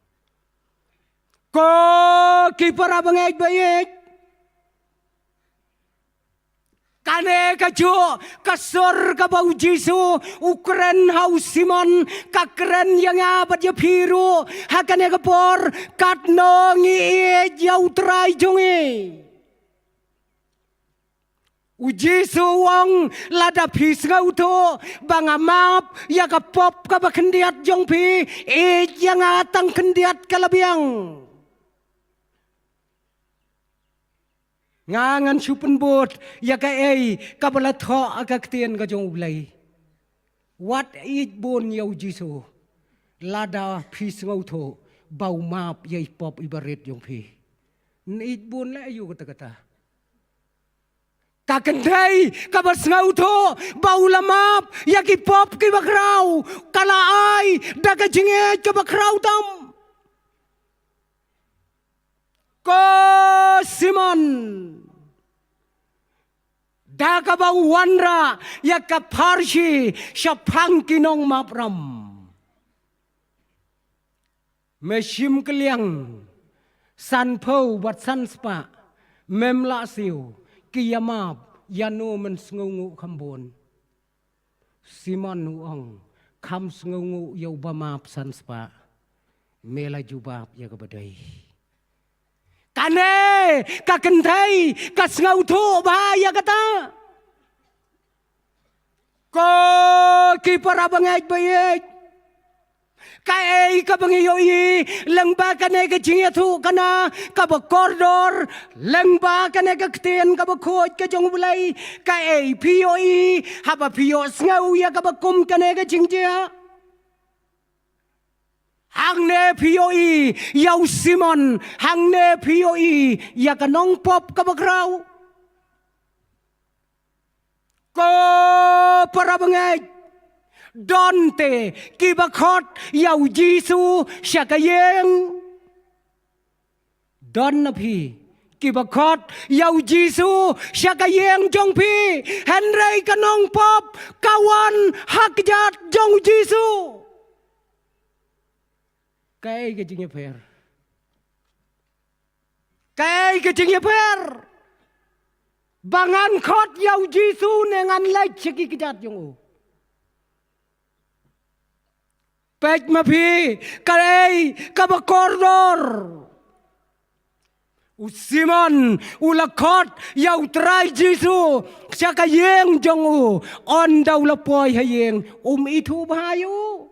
Ko ki para bangeit ba ïeit, kane ka juh ka sur kaba u Jisu u kren ha u Simon, ka kren ïa nga bad ïa phi ruh ha kane ka por, katno ngi ïeit ïa u Trai jong ngi. U Jisu u ong, lada phi sngewthuh ba nga map ïa ka pop kaba khyndiat jong phi, ïeit ïa nga tang khyndiat ka la biang. Nga ngan shu pynbud ïa kaei kaba la thoh ha ka ktien ka jong U Blei. Wat ïeit bun ïa u Jisu lada phi sngewthuh ba u map ïa i pop i barit jong phi. Ïeit bun leh aïu kata kata? Ka kynthei kaba sngewthuh ba u la map ïa ki pop kiba khraw, ka la ai da ka jingïeit kaba khraw tam. Ko Simon, Da kaba u wanrah ïa ka pharshi shaphang ki nongmapram. Me shim kylliang sanphew bad sanspah, mem lah siew, ki ïamap, ïano men sngewnguh kham bun. Simon u ong, kham sngewnguh ïa uba map sanspah. Me la jubab ïa kaba dei. Kane ka kynthei ka sngewthuh bha ïa kata. Ko ki para bangeit ba ïeit, kaei kaba ngi ïohi lyngba kane ka jingïathuhkhana kaba kordor, lyngba kane ka ktien kaba khuid ka jong U Blei? Kaei phi ïohi haba phi ïohsngew ïa kaba kum kane ka jingjia? Hangne phi ïohi ïa u Simon, hangne phi ïohi ïa ka nongpop kaba khraw. Ko para bangeit, don te kiba khot ïa u Jisu sha ka ïing. Don na phi kiba khot ïa u Jisu sha ka ïing jong phi, hynrei ka nongpop ka wan ha kjat jong u Jisu. Kaei ka jingïapher? Kaei ka jingïapher? Ba ngan khot ïa u Jisu ne ngan leit sha ki kjat jong u? Peit ma phi, kaei kaba kordor? U Simon u la khot ïa u Trai Jisu sha ka ïing jong u. Ynda u la poi ha ïing, um ithuh bha ïa u.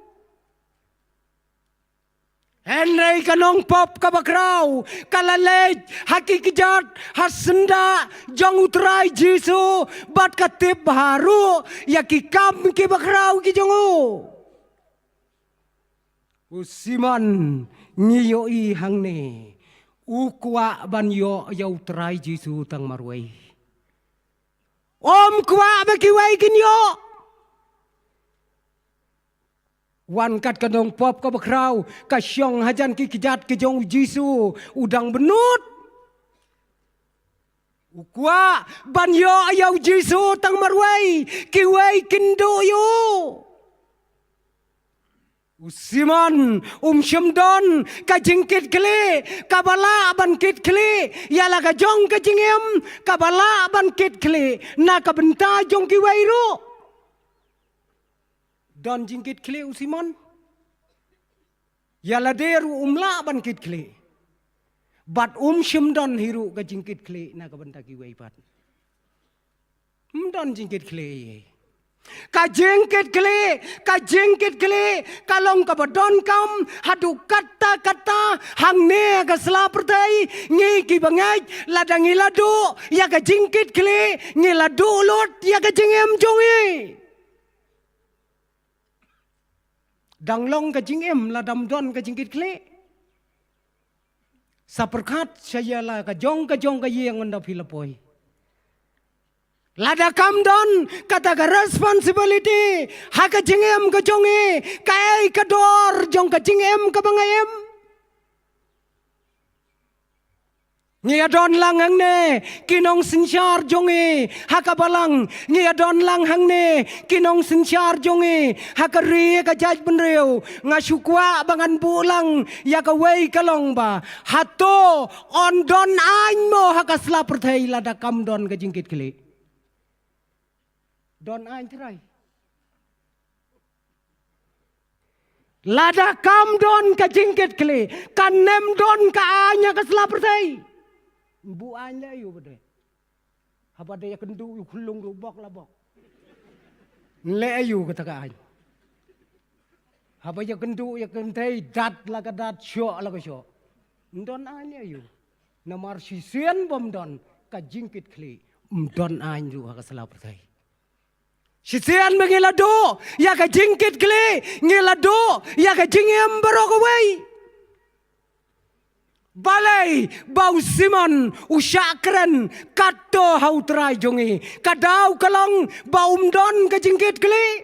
Hynrei ka nongpop kaba khraw ka la leit ha ki kjat, ha syndah jong u Trai Jisu, bad ka tip bha ruh ïa ki kam kiba khraw ki jong u. U Simon, ngi ïohi hangne, u kwah ban ïoh ïa u Trai Jisu tang marwei. Um kwah ba kiwei kin ïoh. Wan kat ka nongpop kaba khraw, ka shong hajan ki kjat ki jong u Jisu, u dang bynnud. U kwah ban ïoh ïa u Jisu tang marwei, kiwei kin duh ïa u. U Simon um shym don ka jingkitkhlieh kaba lah ban kitkhlieh ïa la ka jong ka jingim, kaba lah ban kitkhlieh na ka bynta jong kiwei ruh. Don jingkitkhlieh u Simon? Ïa lade ruh um lah ban kitkhlieh. Bad um shym don hi ruh ka jingkitkhlieh na ka bynta kiwei pat. Um don jingkitkhlieh. Ka jingkitkhlieh, ka jingkitkhlieh ka long kaba donkam haduh katta katta hangne ha ka sla pyrthei. Ngi kiba ngeit, lada ngi la duh ïa ka jingkitkhlieh, ngi la duh lut ïa ka jingim jong ngi. Dang long ka jingim lada ym don ka jingkitkhlieh? Sa pyrkhat sha ïa la ka jong ka jong ka ïing ynda phi la poi. Lada kam don kata ka responsibility ha ka jingim ka jong ngi, kaei ka dor jong ka jingim kaba nga im? Ngi ïa don lang hangne ki nongsynshar jong ngi ha ka balang. Ngi ïa don lang hangne ki nongsynshar jong ngi ha ka ri, ha ka jaitbynriew. Nga shu kwah ba ngan buh lang ïa kawei ka long ba, hato yn don aiñ mo ha ka sla pyrthei lada kam don ka jingkitkhlieh? Don aiñ trai. Lada kam don ka jingkitkhlieh, kan ym don ka aiñ ha ka sla pyrthei. Buh aiñ leh aïu ba dei? Haba dei ïakynduh ïa u khyllung ruh bok la bok. Leh aïu kata ka aiñ? Haba ïakynduh ïa ka kynthei, dat la ka dat, shoh la ka shoh. Ym don aiñ leh aïu? Namar shisien bym don ka jingkitkhlieh, ym don aiñ ruh ha ka sla pyrthei. Shisien ba ngi la duh ïa ka jingkitkhlieh, ngi la duh ïa ka jingim baroh kawei. Balei ba u Simon u shah kren katto ha u Trai jong ngi? Ka daw ka long ba um don ka jingkitkhlieh.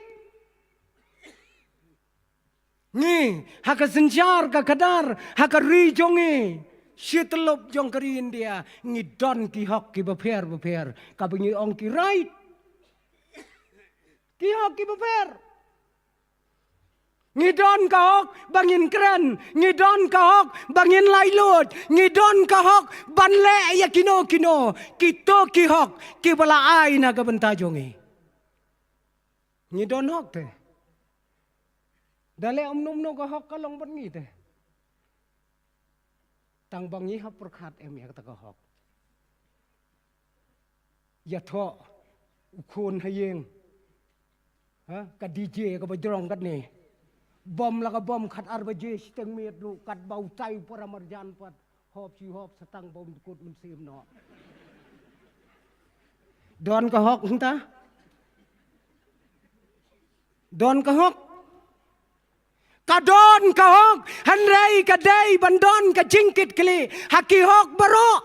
Ngi ha ka synshar ka khadar ha ka ri jong ngi, Shi tyllup jong ka ri India ngi don ki hok kiba pher bapher, kaba ngi ong ki right. Ki hok kiba pher. Ngi don ka hok ba ngin kren, ngi don ka hok ba ngin laitluid, ngi don ka hok ban leh ïa kino kino, kito ki hok kiba la ai na ka bynta jong ngi. Ngi don hok te. Da leh kumno kumno ka hok ka long bad ngi te. Tang ba ngi hap pyrkhat em ïa kata ka hok. Ïathoh u khun ha ïing. Ha, ka D J kaba jrong katne. Bom la ka bom khatar baje shiteng miet ruh katba utai u para marjan pat. Hop shi hop sa tang bom dkut mynsiem noh. Don ka hok hangta. Don ka hok. Ka don ka hok, hynrei ka dei ban don ka jingkitkhlieh ha ki hok baroh.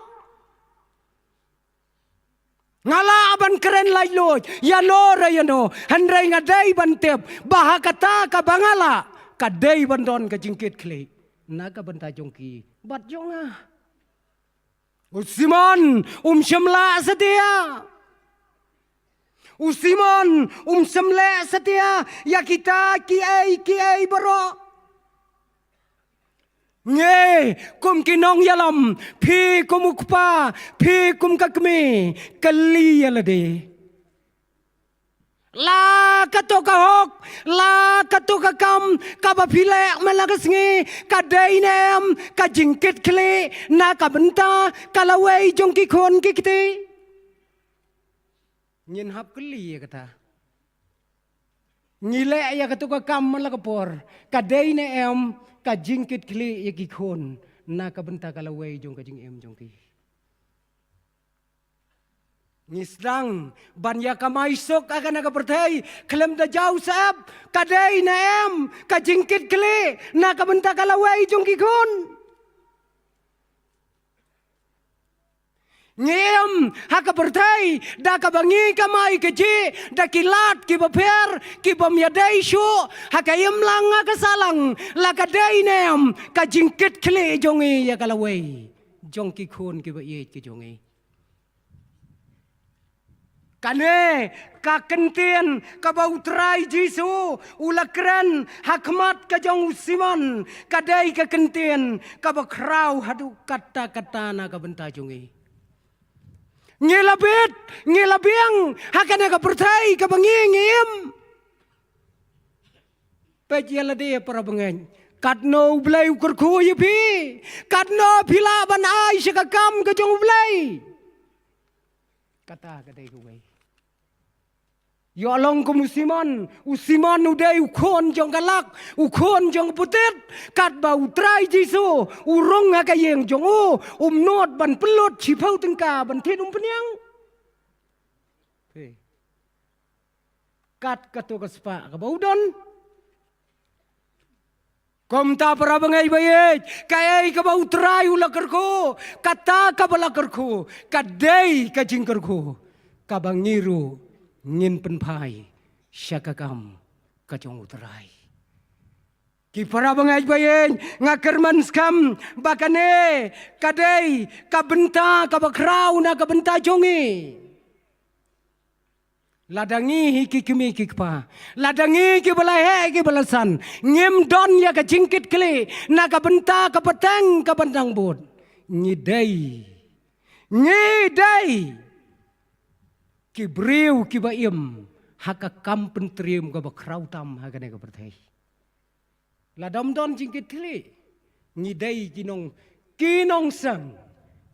Nga lah ban kren laitluid ïano re ïano, hynrei nga dei ban tip ba ha kata kaba nga lah ka dei ban don ka jingkitkhlieh na ka bynta jong ki bad jong nga. U Simon um shym lah satia. U Simon um shym lah satia ïa kita kiei kiei baroh. Ngi kum ki nongïalam, phi kum u kpa, phi kum ka kmie, kylli ïa lade. La kato ka hok, la kato ka kam kaba phi leh man la ka sngi ka dei ne em ka jingkitkhlieh na ka bynta ka lawei jong ki khun ki kti? Ngin hap kylli ïa kata. Ngi leh ïa kato ka kam man la ka por ka dei ne em ka jingkitkhlieh ïa ki khun na ka bynta ka lawei jong ka jingim jong ki? Ngi sdang ban ïa kamai suk ha kane ka pyrthei khlem da jaw sep, ka dei ne em ka jingkitkhlieh na ka bynta ka lawei jong ki khun? Ngi im ha ka pyrthei da kaba ngi kamai kajih da ki lad kiba pher kibym ïadei shuh ha ka imlang ha ka sahlang, la ka dei ne em ka jingkitkhlieh jong ngi ïa ka lawei jong ki khun kiba ïeit ki jong ngi? Kane ka kyntien kaba U Trai Jisu u la kren ha khmat ka jong u Simon ka dei ka kyntien kaba khraw haduh katta katta na ka bynta jong ngi. Ngi la bit, ngi la biang ha kane ka pyrthei kaba ngi ngi im. Peit ïa lade para bangeit, katno U Blei u kyrkhu ïa phi, katno phi lah ban ai sha ka kam ka jong U Blei. Kata ka dei kawei. Ïoh long kum u Simon, u Simon u dei u khun jong ka lak, u khun jong ka putit, katba U Trai Jisu u rung ha ka ïing jong u, um nud ban pynlut shiphew tyngka ban thied umpynïang. Kat kato ka spah kaba u don. Kumta para bangeit ba ïeit, kaei kaba U Trai u la kyrkhu, kata kaba la kyrkhu ka dei ka jingkyrkhu kaba ngi ruh ngin pynphai sha ka kam ka jong U Trai. Ki para bangeit ba ïeit, nga kyrmen skhem ba kane ka dei ka bynta kaba khraw na ka bynta jong ngi. Lada ngi hi ki kmie ki kpa, lada ngi kiba la heh kiba la san, ngim don ïa ka jingkitkhlieh na ka bynta ka pateng ka bynta bud, ngi dei, ngi dei ki briew kiba im ha ka kam pyntriem kaba khraw tam ha kane ka pyrthei. Lada ym don jingkitkhlieh, ngi dei ki nong, ki nongseng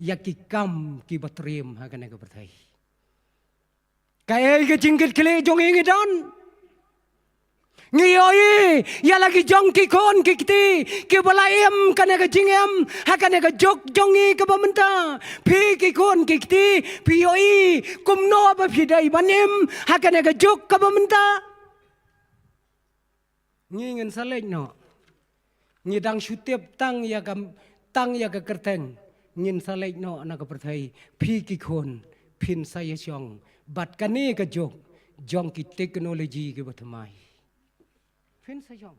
ïa ki kam kiba triem ha kane ka pyrthei. Kaei ka jingkitkhlieh jong ngi ngi don? Ngi ïohi ïa la ki jong ki khun ki kti kiba la im kane ka jingim ha kane ka juk jong ngi kaba mynta. Phi ki khun ki kti, phi ïohi kumno ba phi dei ban im ha kane ka juk kaba mynta? Ngi ngin sa leit noh. Ngi dang shu tip tang ïa ka, tang ïa ka kyrteng. Ngin sa leit noh na ka pyrthei. Phi ki khun, phin sa ïashong bad kane ka juk jong ki technology kiba thymmai. Phin sa shong.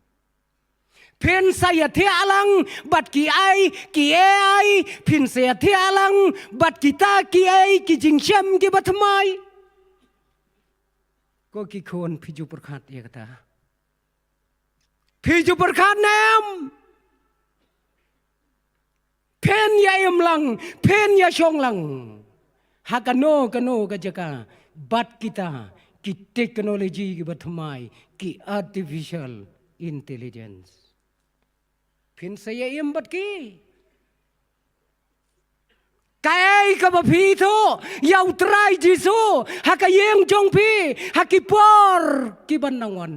Phin sa ïathiah lang bad ki ai, ki ai, phin sa ïathiah lang bad kita ki ai, ki jingshem kiba thymmai. Ko ki khun, phi ju pyrkhat ïa kata? Phi ju pyrkhat ne em? Phin ïa im lang, phin ïa shong lang ha kano kano ka jaka bad kita ki technology kiba thymmai, ki artificial intelligence. Phin sa ïa im bad ki? Kaei kaba phi ïathuh ïa U Trai Jisu ha ka ïing jong phi ha ki por kiban nang wan?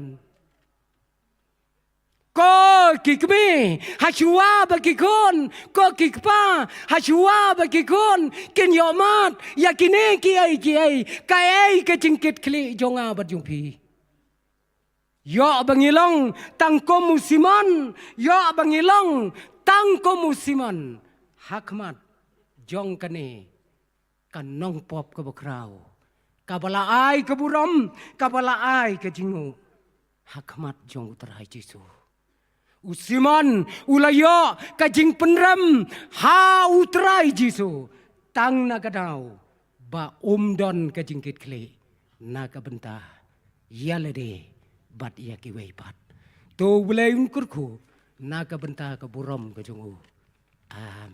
Ko ki kmie, ha shuwa ba ki khun, ko ki kpa, ha shuwa ba ki khun kin ïohmad ïa kine ki ai ki ai, kaei ka jingkitkhlieh jong nga bad jong phi? Ïoh ba ngi long tang kum u Simon, ïoh ba ngi long tang kum u Simon ha khmat jong kane ka nongpop kaba khraw, kaba la ai ka burom, kaba la ai ka jingnguh ha khmat jong U Trai Jisu. U Simon u la ïoh ka jingpynrem ha U Trai Jisu tang na ka daw ba um don ka jingkitkhlieh na ka bynta ïa lade bad ïa kiwei pat. To U Blei un kyrkhu na ka bynta ka burom ka jong u. Amen.